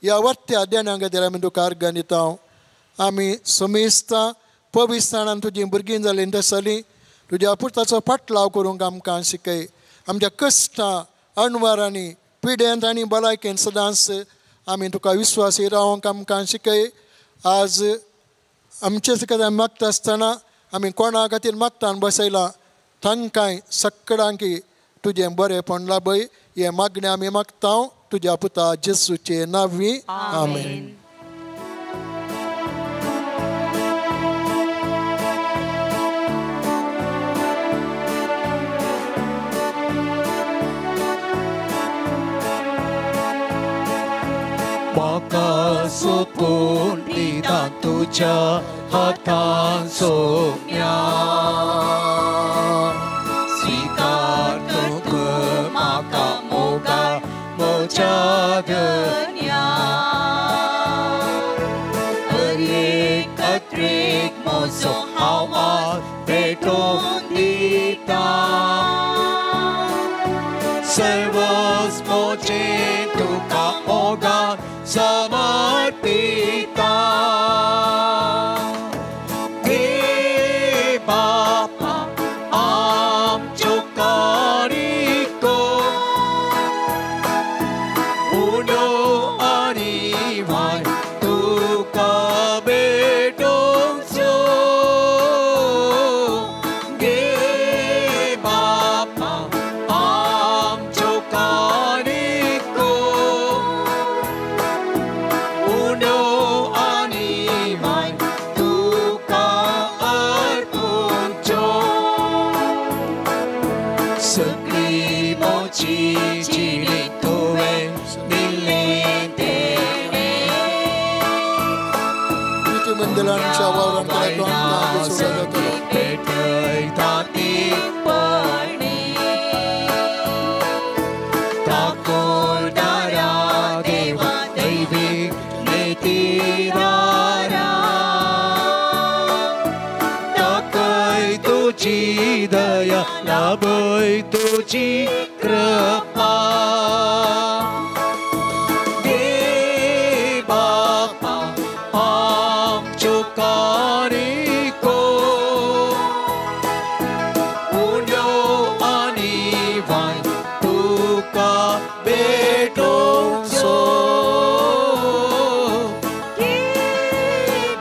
ह्या वर्त्या देण्या खातीर आमी तुका अर्गां दिता. आमी समेस्तां पविस्ताणान तुजीं भुरगीं जालीं तसलीं तुज्या पुताचो फाटलाव करूंक आमकां शिकय. आमच्या कश्टां अणवारांनी पिडेंत आनी भलायकेन सदांच आमी तुका विस्वासी रावंक आमकां शिकय. आज आमचेच खातीर आमी मागता आसतना आमी कोणा खातीर मागता बसयलां तांकांय सगळ्यांक तुजें बरेंपण लाभय. हें मागणें आमी मागता तुज्या पुता जेजूचे नांवी. आमेन. म्हाका सोपून दिता तुज्या हातान सोम्या, स्विकार तूं म्हाका मोगा म्हज्या धन्या. हरेक अत्रेक म्हजो आवाज भेटोवन दिता, सर्वस म्हजें तुका मोगा समर्पिता. घे बापा आमच्यो कारिको, उणो आनी वाय तुका भेटोवचो. घे बापा आमच्यो कारिको, मंडळांच्या वावरांत तुजी दया लाभय तुजी कृपा. घे बापा आमच्यो कारिको, उण्यो आनी वाय तुका भेटोवचो. घे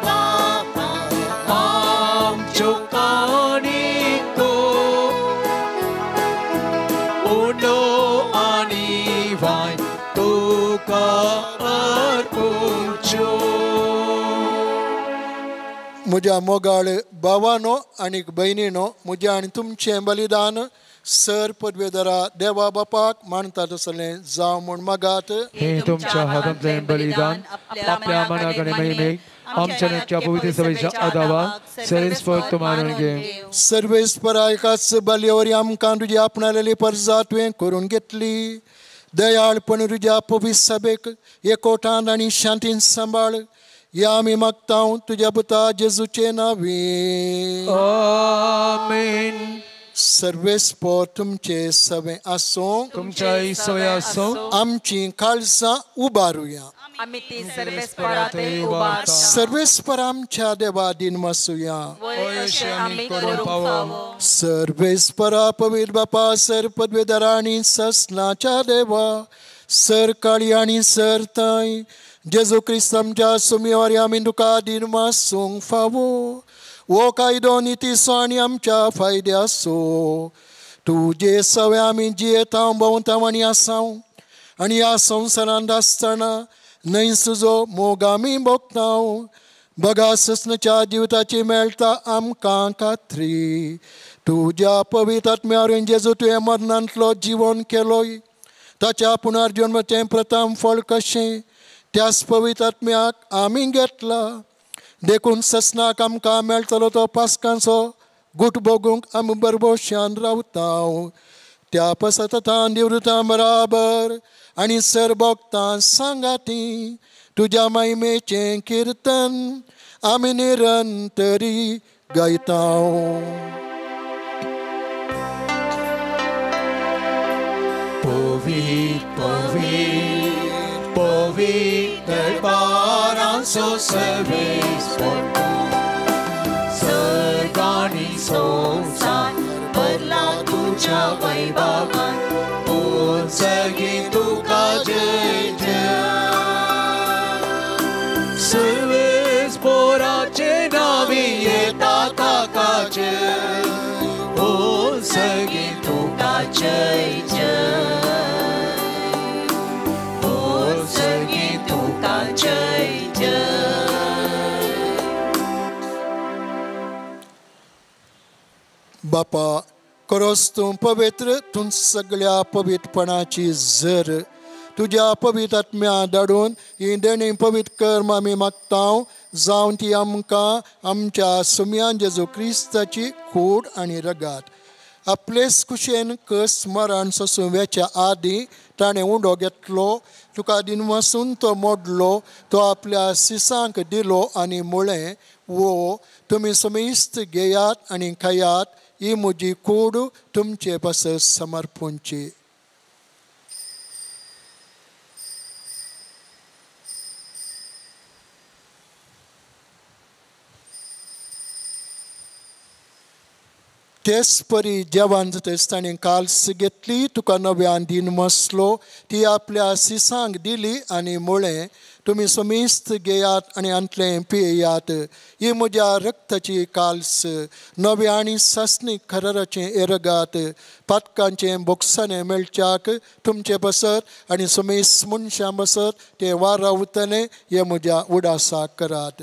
बापा आमच्यो कारिको, उण्यो आनी वाय तुका अर्पुचो. म्हज्या मोगाळ भावानो आनी भयणीनो, म्हजें आनी तुमचें बलिदान सर पदवेदरा देवा बापाक मानता तसलें जावं म्हूण मागात. हे तुमच्या हातांतलें बलिदान आपल्या मनाकडे महिमेक आमच्या नच्या पवित्र सभेच्या आदावा सर्वेस्पर मानून घे. सर्वेस्परा एकाच बलयेवरी आमकां तुजी आपणालेली परजा तुवें करून घेतली. दयाळपण तुज्या पवित्र सभेक एकवटान आनी शांतीन सांबाळ. ह्या आमी मागता तुज्या पुता जेजूचे नांवी. आमेन. सर्वेस्पर तुमचे सवे आसूं, तुमच्याय सवे आसूं. आमची काळजां उबारुया. आमी ती सर्वेस्परांतय उबारता. सर्वेस्पर आमच्या देवा दिन मासुया. सर्वेस्परा पवित्र बापा, सर पदवेदारा आनी ससनाच्या देवा, सर काळी आनी सर ताय जेजू क्रिस्त आमच्या सुमिवारी आमी तुका दिन मासूंक फावो. वो कायदो नितीचो आनी आमच्या फायद्याचो. तुजे सवे आमी जियेता भोंवता आनी आसाव आनी ह्या संवसारांत आसतना न्हय तुजो मोग आमी भोगता. बगा ससनाच्या जिविताची मेळटा आमकां खात्री. तुज्या पवित्र आत्म्यावरीं जेजू तुवें मरणांतलो जिवन केलोय, ताच्या पुनर्जन्माचें प्रथम फळ कशें त्याच पवित्र आत्म्याक आमी घेतला. देखून ससनाक आमकां मेळटलो तो पास्कांचो गूट भोगूंक आमी बरबोशान रावता. त्या पसतां निवृतां बराबर आनी सर भोगतां सांगाती तुज्या महिमेचें किर्तन आमी निरंतरी गायता. पवित्र पवित्र पवित्र बारांसो सर्वेस्पर सर्गानी संसार बदला तुझ्या वैभवान उत्सर्गी तुका जय जय. सर्वेस्पराचे नावी येता ताका जय, उत्सर्गी तुका जय जय, उत्सर्गी तुका जय जय. बापा खरोच तूं पवित्र, तूं सगळ्या पवित्रपणाची झर. तुज्या पवित्र आत्म्या धाडून ही देणी पवित्र कर आमी मागता, जावन ती आमकां आमच्या सुम्यान जेजू क्रिस्ताची कूड आनी रगात. आपलेच कुशेन कस मरण सोसूं वेच्या आदीं ताणें उंडो घेतलो, तुका दिनवासून तो मोडलो, तो आपल्या सिसांक दिलो आनी म्हळें, वो तुमी समेस्त घेयात आनी खायात, ही म्हजी कूड तुमचे पासत समर्पूंची. तेच परी जेवण जातच ताणें काल्स घेतली, तुका नव्यान दिन मसलो, ती आपल्या सिसांक दिली आनी म्हळें, तुमी समेस्त घेयात आनी आंतलें पियेयात, ही म्हज्या रक्ताची काल्स, नव्या आनी सासणीक खराराचें एरगात, पातकांचें बोगसाणें मेळच्याक तुमचे बसत आनी समेस्त मनशां बसत तें वारावतलें, हें म्हज्या उडासाक करात.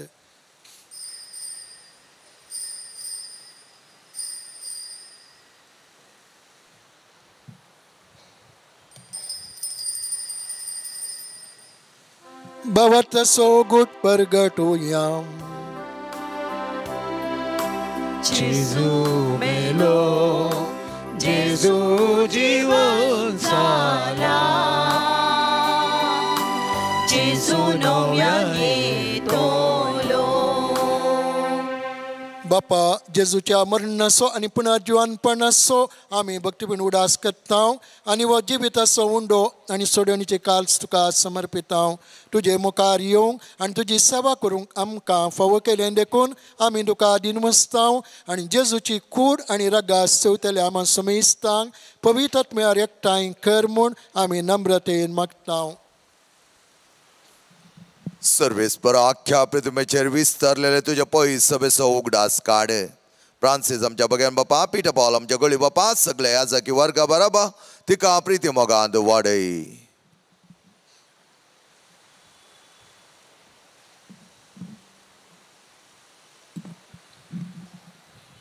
भवत सो गुट परगटुया. जेजू मेलो, जेजू जीवन जाला, जेजू नव्यान येतलो. बापा जेजूच्या मरणाचो आनी पुनर्जिवनपणाचो आमी भक्तीपण उडास करता आनी हो जिविताचो उंडो आनी सोडवणीचे काल्स तुका समर्पिता. तुजे मुखार येवंक आनी तुजी सेवा करूंक आमकां फावो केलें देखून आमी तुका दिनमस्ता आनी जेजूची कूड आनी रगास चवतल्या आमा समेस्तांक पवित्र आत्म्यार एकठांय कर म्हूण आमी नम्रतेन मागता. सर्वेस्पर आख्या पृथ्वीचेर विस्तारलेले तुज्या पयस सभेचो उगडास काड. फ्रांसीस आमच्या बगेन बापा, पीटर पॉल आमच्या गळी बापा, सगळे याजकी वर्गा बराबर तिका प्रिती मोगांत वाडय.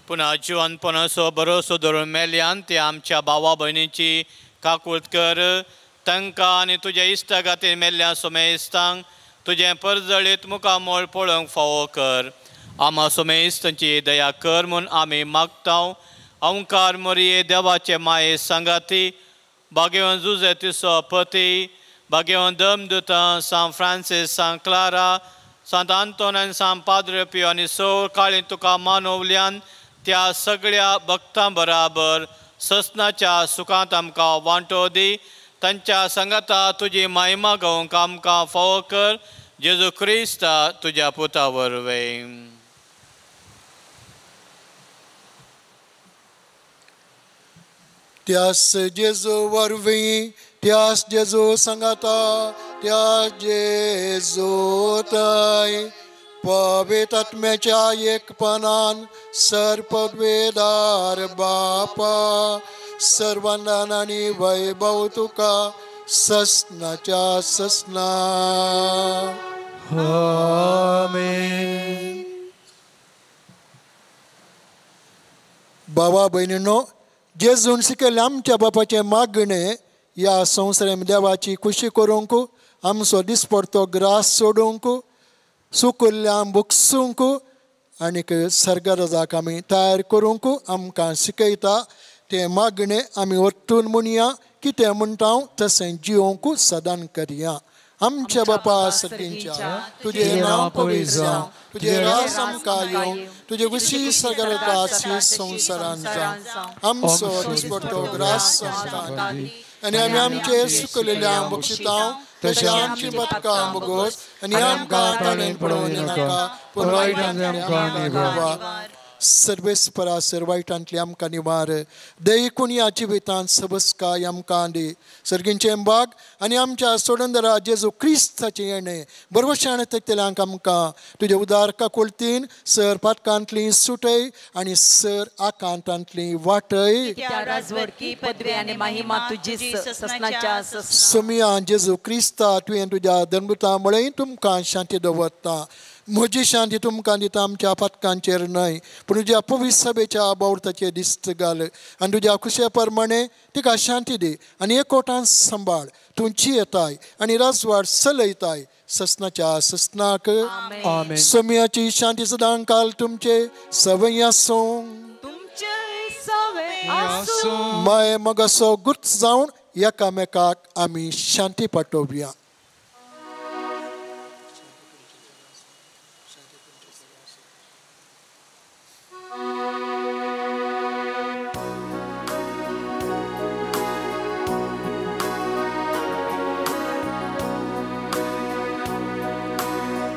पुन्हा जिवनपणाचो भरोसो धरून मेल्यान ते आमच्या भावा भयणीची काकूळत कर. तांकां आनी तुज्या इश्टा खातीर मेल्ल्या सोमेस्तांक तुजें परजळीत मुखामळ पळोवंक फावो कर. आमा सोमेस्तांची दया कर म्हूण आमी मागता. ओंकार मोरये देवाचे माये सांगाती, भाग्यवन जुजे तिसो पती, भाग्यवन दमदुतां सांत फ्रांसीस, सांत क्लारा, सांत आंतोन आनी सांत पाद्रे पियो आनी सौ काळी तुका मानवल्यान त्या सगळ्या भक्तां बराबर ससनाच्या सुखांत आमकां वांटो दी. तांच्या सांगाता तुजी महिमा गावंक आमकां फावो कर. जेजू क्रिस्ता तुज्या पुता वरवीं. त्यास जेजू वरवीं, त्यास जेजू सांगाता, त्या जेजू ताय पवित्र आत्म्याच्या एकपणान सर्पवेदार बापा सर्वांदान आनी वैभव तुका ससनाच्या ससना. आमेन. बाबा भयणीनो, जेजून शिकयल्लें आमच्या बापाचें मागणें ह्या संवसारांत देवाची खुशी करूंक, आमचो दिसपडतो ग्रास सोडूंक, सुकुल्ल्यां बुकसूंक आनीक सर्गराजाक आमी तयार करूंक आमकां शिकयता. तें मागणें आमी वरतून म्हणया, कितें म्हणटा हांव तशें जिवंक सदां करया. आमच्या बापा सर्गींच्या, तुजें नांव पवित्र जावं, तुजें राज आमकां येवं, तुजे खुशी सर्गांत संवसारांत जावं. आमचो दिसपडतो ग्रास आमकां दी आनी आमी आमचे सुकलेल्या बक्षितां तशें आमची बदकां बोगोस आनी आमकां ताणें पडोवन नाका, पूण वायटांतल्यान आमकां निवार. सर्वेस्परा सर वायटांतली आमकां निवार. देखून ह्या जिवितांत सबस्काय आमकां दी. सर्गींचें बाग आनी आमच्या सोडंदरा जेजू क्रिस्ताचें येणें बरवशान तेकतल्यांक आमकां तुजे उदार काकुळतीन सर पातकांतली सुटय आनी सर आकांतांतली वाटय. सोमिया जेजू क्रिस्ता, तुवें तुज्या धर्मता मुळे तुमकां शांती दवरता. म्हजी शांती तुमकां दिता, आमच्या पातकांचेर न्हय, पूण तुज्या पवित्र सभेच्या बावडताचेर दिस्त घाल आनी तुज्या खुशे प्रमाणे तिका शांती दी आनी एकवटान सांबाळ. तूं जियेताय आनी राजवाड चलयताय ससनाच्या ससनाक. सोम्याची शांती सदां काल तुमचे सवय आसूं. माय मगासो गुर्त जावन एकामेकाक आमी शांती पाठोवया.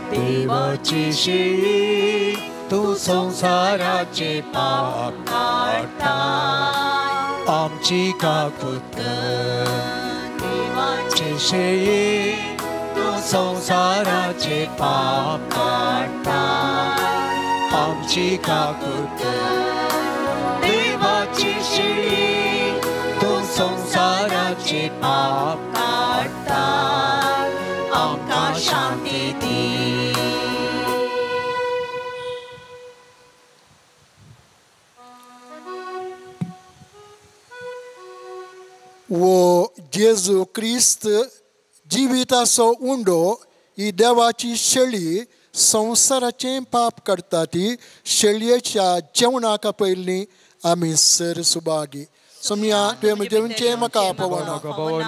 देवाची शेळी तूं संवसाराचे पाप काडटा, आमची काकूत कर. देवाची शेळी तूं संवसाराचे पाप काडटा, आमची काकूत कर. देवाची शेळी तूं संवसाराचे पाप काडटा, आमकां शांती दी. वो जेजू क्रिस्त जिविताचो उंडो ही देवाची शेळी संवसाराचें पाप करता ती शेळयेच्या जेवणाक पयलीं आमी सर सुभागी. सोमिया, तुवें जेवचें म्हाका पवना,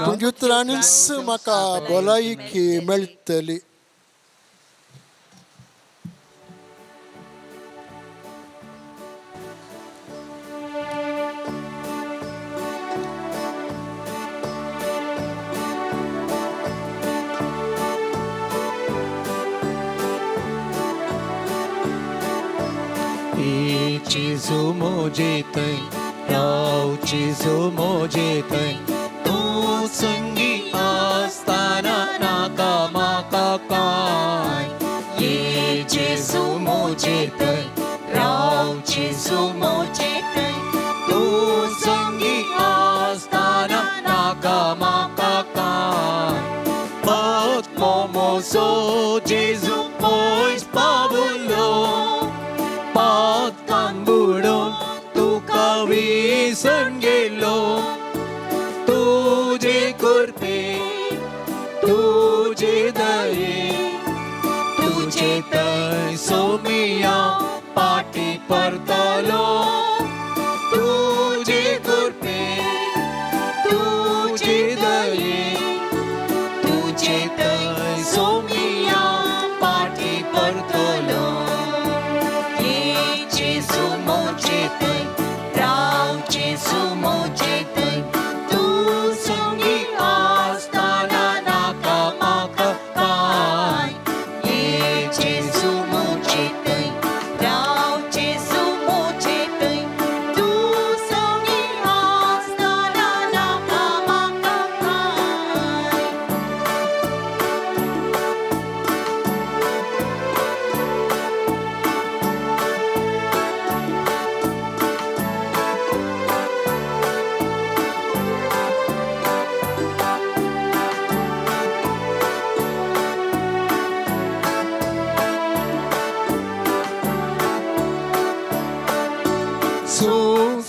तुमच्या उतरांनीच म्हाका भलायकी मेळटली. जेजू म्हजे थंय राव, जेजू म्हजे थंय, तूं संगी आसतना नाका म्हाका कांय. ये जेजू म्हजे थंय राव, जेजू म्हजे थंय, तूं संगी आसतना नाका म्हाका कांय. पत्मो मोसो जेजू पयस पावलो, पातकान बुडोवन तुका विसरून गेलो. तुजे कृपे तुजे दये तुजे थंय सोमिया पाटी परतलो. तुजे कृपे तुजे दये तुजे थंय सोमिया पाटी परतलो.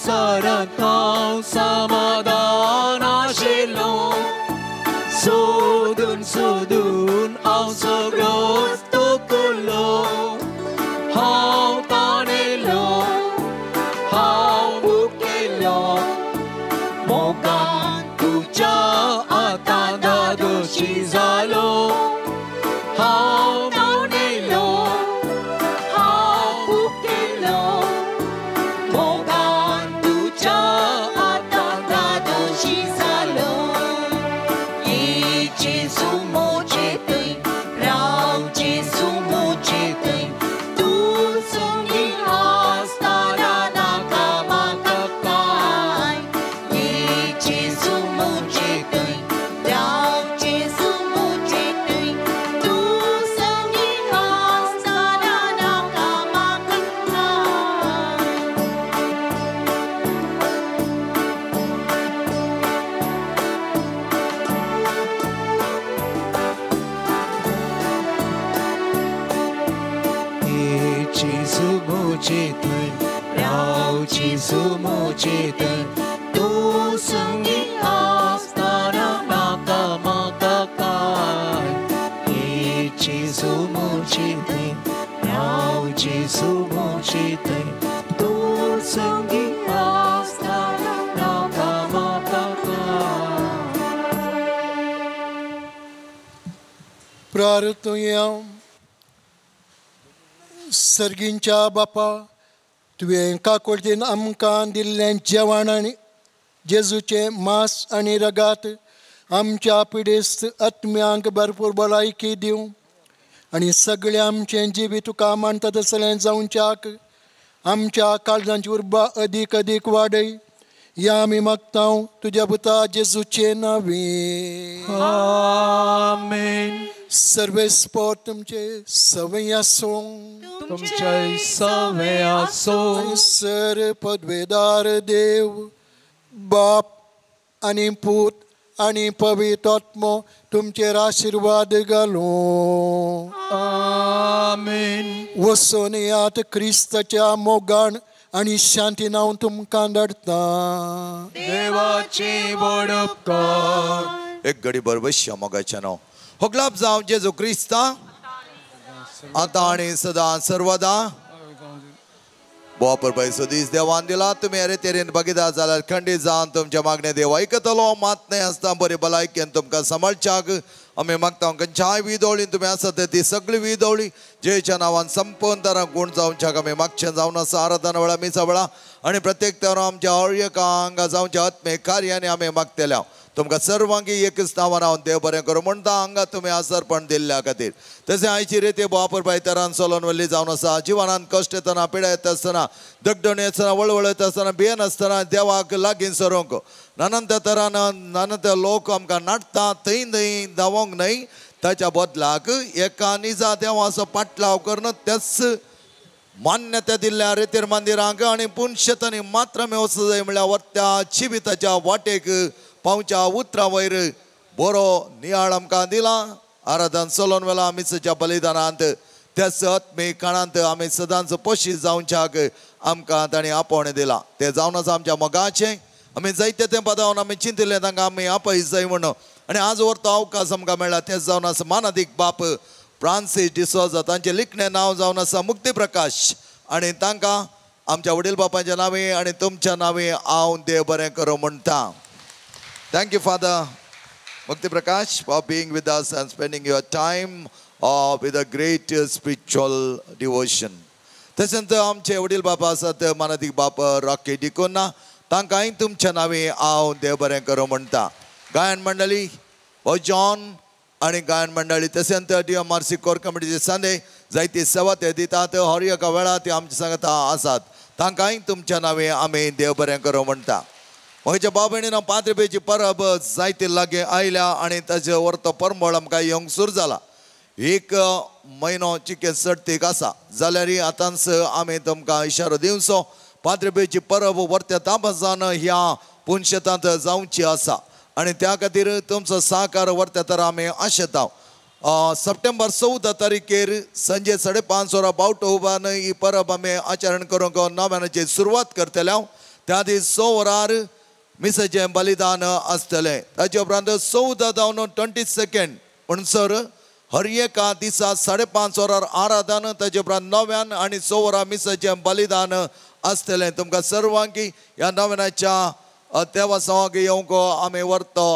संवसारांत हांव समाधान आशिल्लो सोदून सोदून हांव सगळोच तुकलो हांव ताणेलो हांव भुकेलो मोगान तुज्या आतां दादोशी जालो हांव ताणेलो हांव भुकेलो मोगान तुज्या आतां दादोशी जालो ये जेजू म्हजे थंय राव जेजू म्हजे थंय तूं संगी आसतना नाका म्हाका कांय ये जेजू म्हजे थंय राव जेजू म्हजे थंय तूं संगी आसतना नाका म्हाका कांय. जेजू म्हजे थंय राव जेजू म्हजे थंय तूं संगी आसतना नाका म्हाका कांय हे जेजू म्हजे थंय राव जेजू म्हजे थंय तूं संगी आसतना नाका म्हाका कांय. प्रार्थुया. सर्गींच्या बापा तुवें काकुळटेन आमकां दिल्लें जेवण आनी जेजूचें मांस आनी रगात आमच्या पिडेस्त आत्म्यांक भरपूर भलायकी दिवं आनी सगळें आमचें जिवीत तुका मानता तसलें जावच्याक आमच्या काळजांची उर्बा अदीक अदीक वाडय ह्या आमी मागता तुज्या पुता जेजूचे नांवे. आमेन. सर्वेस्पोर तुमचे सवय आसूं तुमचे सवय आसूं. सर पदवेदार देव बाप आनी पूत आनी पवित्र आत्मो तुमचेर आशिर्वाद घालूं. आमेन. वचून येयात क्रिस्ताच्या मोगान आनी शांतीन हांव तुमकां धाडटा. देवाची व्हड उपकार. एक घडी बरोबर मोगाचें नांव होगलाप जावं जेजू क्रिस्ता आतां आनी सदां सर्वदा. बोपर पयसो दीस देवान दिला तुमी अरे तेरेन बगिता जाल्यार खंडीत जावन तुमच्या मागणें देव आयकतलो. मात न्हय आसता बरी भलायकेन तुमकां सांबाळच्याक आमी मागता. खंयच्याय विदोळीन तुमी आसात ती सगळी विदोळी जेच्या नांवान संपूर्ण तरा गूण जावच्याक आमी मागचें जावन आसा. आराधना वेळा मिसा वेळा आनी प्रत्येक तरा आमच्या हर एका आंगा जावच्या आत्मीक कार्यानी आमी मागतल्या. तुमकां सर्वांकी एकच नांवान हांव देव बरें करूं म्हणटा हांगा तुमी आसरपण दिल्ल्या खातीर. तशें आयची रेती बापर बाय तरान चलोन वल्ली जावन आसा. जिवनांत कश्ट येतना पिडा येता आसतना दगदण येतना वळवळ येता आसतना भियेन आसतना देवाक लागीं सरूंक नानंत तरान नानंत लोक आमकां नाडटा थंय न्हय धांवोंक न्हय ताच्या बदलाक एका निजा देवाचो पाटलाव करून त्याच मान्यता दिल्ल्या रेतीर मंदिरांक आनी पुनशेतांनी मात्र आमी वचूं जाय म्हणल्यार वरत्या जिविताच्या वाटेक पावच्या उतरां वयर बरो नियाळ आमकां दिला. आराधन चलोन वेला मिसाच्या बलिदानांत त्याच आत्मीक काळांत आमी सदांच पोशीत जावच्याक आमकां तांणी आपोवणें दिलां. तें जावन आसा आमच्या मोगाचें. आमी जायते तें पदावन आमी चिंतिल्लें तांकां आमी आपयस जाय म्हणून आनी आज व्हरतो अवकाश आमकां मेळ्ळा. तें जावन आसा मानादीक बाप फ्रांसीस डिसोजा तांचें लिखणें नांव जावन आसा मुक्ती प्रकाश आनी तांकां आमच्या वडील बापांच्या नांवे आनी तुमच्या नांवे हांव देव बरें करूं म्हणटा. Thank you, Father Mukti Prakash, for being with us and spending your time with a great spiritual devotion. तशेंच आमचे वडील बापा आसात मानादीक बाप रॉकी डिकोना तांकांय तुमच्या नांवे हांव देव बरें करूं म्हणटा. गायन मंडळी हो जॉन आनी गायन मंडळी तशेंच डी एम आर सी कोर कमिटीचे सांदे जायती सेवा ते दितात हर एका वेळार ते आमच्या सांगता आसात तांकांय तुमच्या नांवे आमी देव बरें करूं म्हणटा. म्हज्या भाव भयणीनो पाद्रपेची परब जायते लागीं आयल्या आनी ताचे वर्तो परमळ आमकां येवंक सुरू जाला. एक म्हयनो चिके सर्तीक आसा जाल्यार आतांच आमी तुमकां इशारो दिवचो पाद्रपेची परब वर्त्या तापासान ह्या पुनशेतांत जावची आसा आनी त्या खातीर तुमचो सहकार वर्त्या तर आमी आशेता. सप्टेंबर 14 तारखेर संजे 5:30 वरां बावटो उबान ही परब आमी आचरण करूंक नव्यानाची सुरवात करतले. त्या दीस 6 वरार मिसाचें बलिदान आसतलें. ताचे उपरांत 14 जावन 22 म्हणसर हर एका दिसा 5:30 वरार आराधन, ताचे उपरांत 9 आनी 6 वरां मिसाचें बलिदान आसतलें. तुमकां सर्वांकी ह्या नव्याच्या देवासांवाक येवंक आमी व्हरतो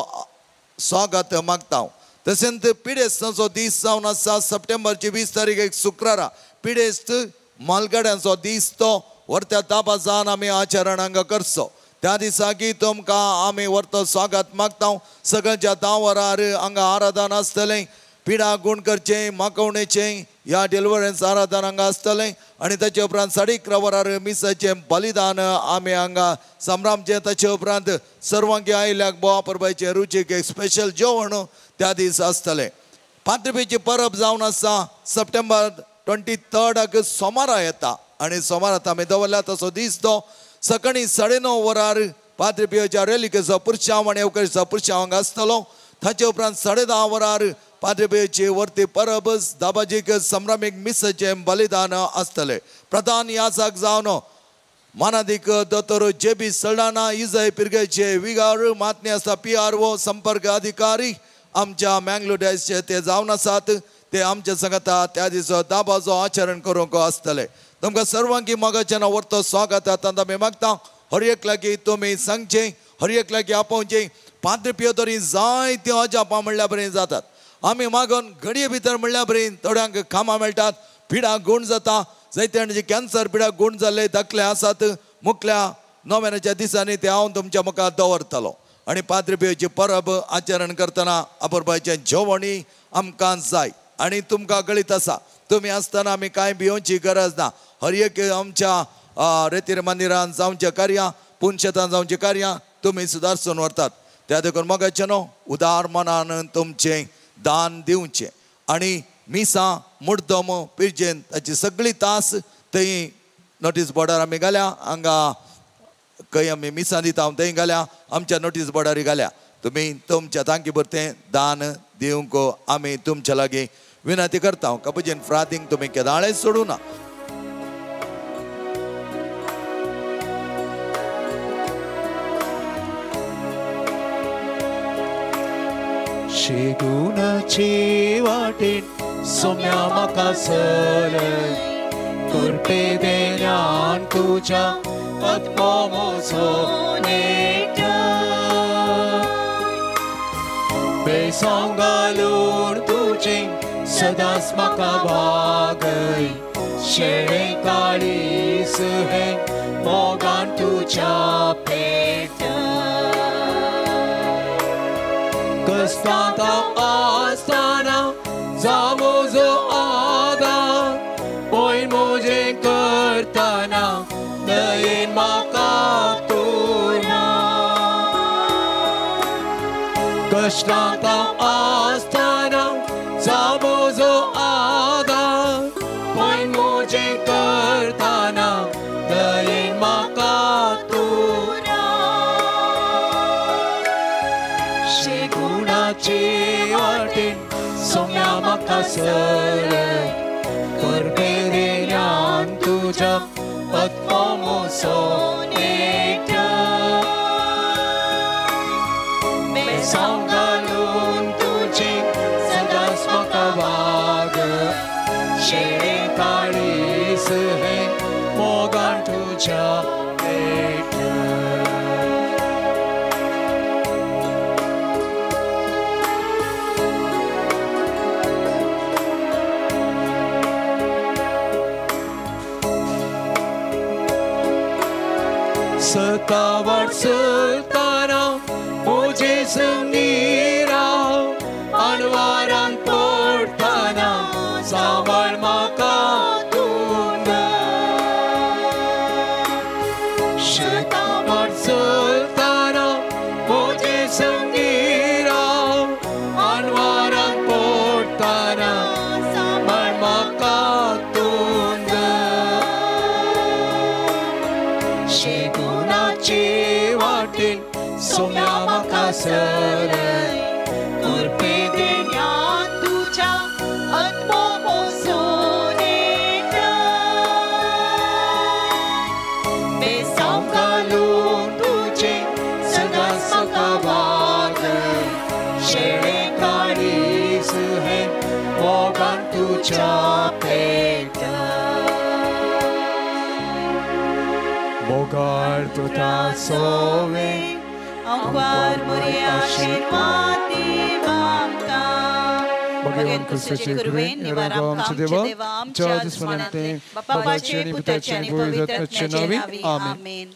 स्वागत मागता. तशेंच पिडेस्तांचो दीस जावन आसा सप्टेंबरची 20 तारीख एक शुक्रारा पिडेस्त मालगाड्यांचो दीस तो व्हरत्या दाबाजान आमी आचरण हांगा करचो. त्या दिसाकी तुमकां आमी व्हरतो स्वागत मागता. सगळ्यांच्या 10 वरार हांगा आराधन आसतलें. पिडा गुण करचें माकोवणेचें ह्या डिलिवरन्स आराधन हांगा आसतलें आनी ताचे उपरांत 11:30 वरार मिसाचें बलिदान आमी हांगा संभ्रामचें. ताचे उपरांत सर्वांकी आयिल्ल्याक बोवा परबायचें रुचीक एक स्पेशल जेवण त्या दीस आसतलें. पाद्रपेची परब जावन आसा सप्टेंबर 23 सोमारा येता आनी सोमारात आमी दवरला तसो दीस तो सकाळीं 9:30 वरार पाद्रपियोच्या रेलिकेचो पुरशांव आनी येवकारीचो पुरशांव हांगा आसतलो. ताचे उपरांत 10:30 वरार पाद्रपेची वर्ती परब दाबाजीक संभ्रमीक मिसाचें बलिदान आसतलें. प्रधान याचक जावन मानादीक दोतोर जे बी सल्डाना इजय पिरगेचे विगार मातने आसता PRO संपर्क अधिकारी आमच्या मँगलोर डायसचे ते जावन आसात. ते आमच्या सांगता त्या दिसा दाबाजो आचरण करूंक आसतलें. तुमकां सर्वांकी मोगाचें नांव व्हरतो स्वागत आतां आमी मागता. हर एक लागीं तुमी सांगचें, हर एक लागीं आपोवचें. पाद्रपियो तरी जायत्यो अजापां म्हणल्या बरें जातात. आमी मागून घडये भितर म्हणल्या बरें थोड्यांक कामां मेळटात, पिडा गूण जाता. जायते जाणांचे कॅन्सर पिडा गूण जाल्ले दाखले आसात. मुखल्या नोव्याच्या दिसांनी ते हांव तुमच्या मुखार दवरतलो. आनी पाद्रपियोची परब आचरण करतना आपोरबायचें जेवणूय आमकां जाय आनी तुमकां कळीत आसा तुमी आसतना आमी कांय भिवची गरज ना. हर एक आमच्या रेतीर मंदिरान जावचें कार्यां, पुनशेतान जावचें कार्यां तुमी सुदारसून व्हरतात. त्या देखून मोगाचें न्हू उदार मनान तुमचें दान दिवचें आनी मिसां मुड्डम पिरजेन ताची सगळी तास थंय नोटीस बोर्डार आमी घाल्या. हांगा खंय आमी मिसां दिता थंय घाल्या, आमच्या नोटीस बोर्डार घाल्या. तुमी तुमच्या तांकी पुरतें दान दिवंक आमी तुमच्या लागीं विनंती करता. कपुजीन फ्रादींक तुमी केदाळेच सोडूं ना. शेगुणाची वाटेन सोम्या म्हाका सरय कृपे देण्यान तुज्या आत्मो म्हजो नेट बेसांव घालून तुजें सदांच म्हाका वागय शेळे काळीस हें मोगान तुज्या पेट कश्टांत आसतना जावं म्हजो आदार पयर म्हजें करतना दयेन म्हाका तूं ना. कश्टांत आसतना जावं म्हजो आदार पयर म्हजें करतना दयेन म्हाका तूं ना. शेगुणाचे वाटेन सोम्या म्हाका सरय कृपे देण्यान तुज्या आत्मो म्हजो नेट बेसांव घालून तुजें सदांच म्हाका वाग शेळे काळीस हें मोगान तुज्या पेट. सतावट सुलताना म्हजे संगी राव अनवारान पडटना सांबाळ म्हाका तूं. सतावट सुलताना म्हजे संगी राव अनवारान पडटना सांबाळ म्हाका तूं. शेगुणाचे वाटेन सोम्या म्हाका सरय कृपे देण्यान तुज्या आत्मो म्हजो नेट बेसांव घालून तुज्या पेटय. मोगाळ पुता सोवे अंकुर मुरे आशीर्वाद आमकां. भगवान क्रिस्ताचे कृपेन निवार आमचे देवा, आमच्या दुस्मनांतले बापाचे आनी पुताचे आनी पवित्र आत्म्याचे नांवी, आमेन.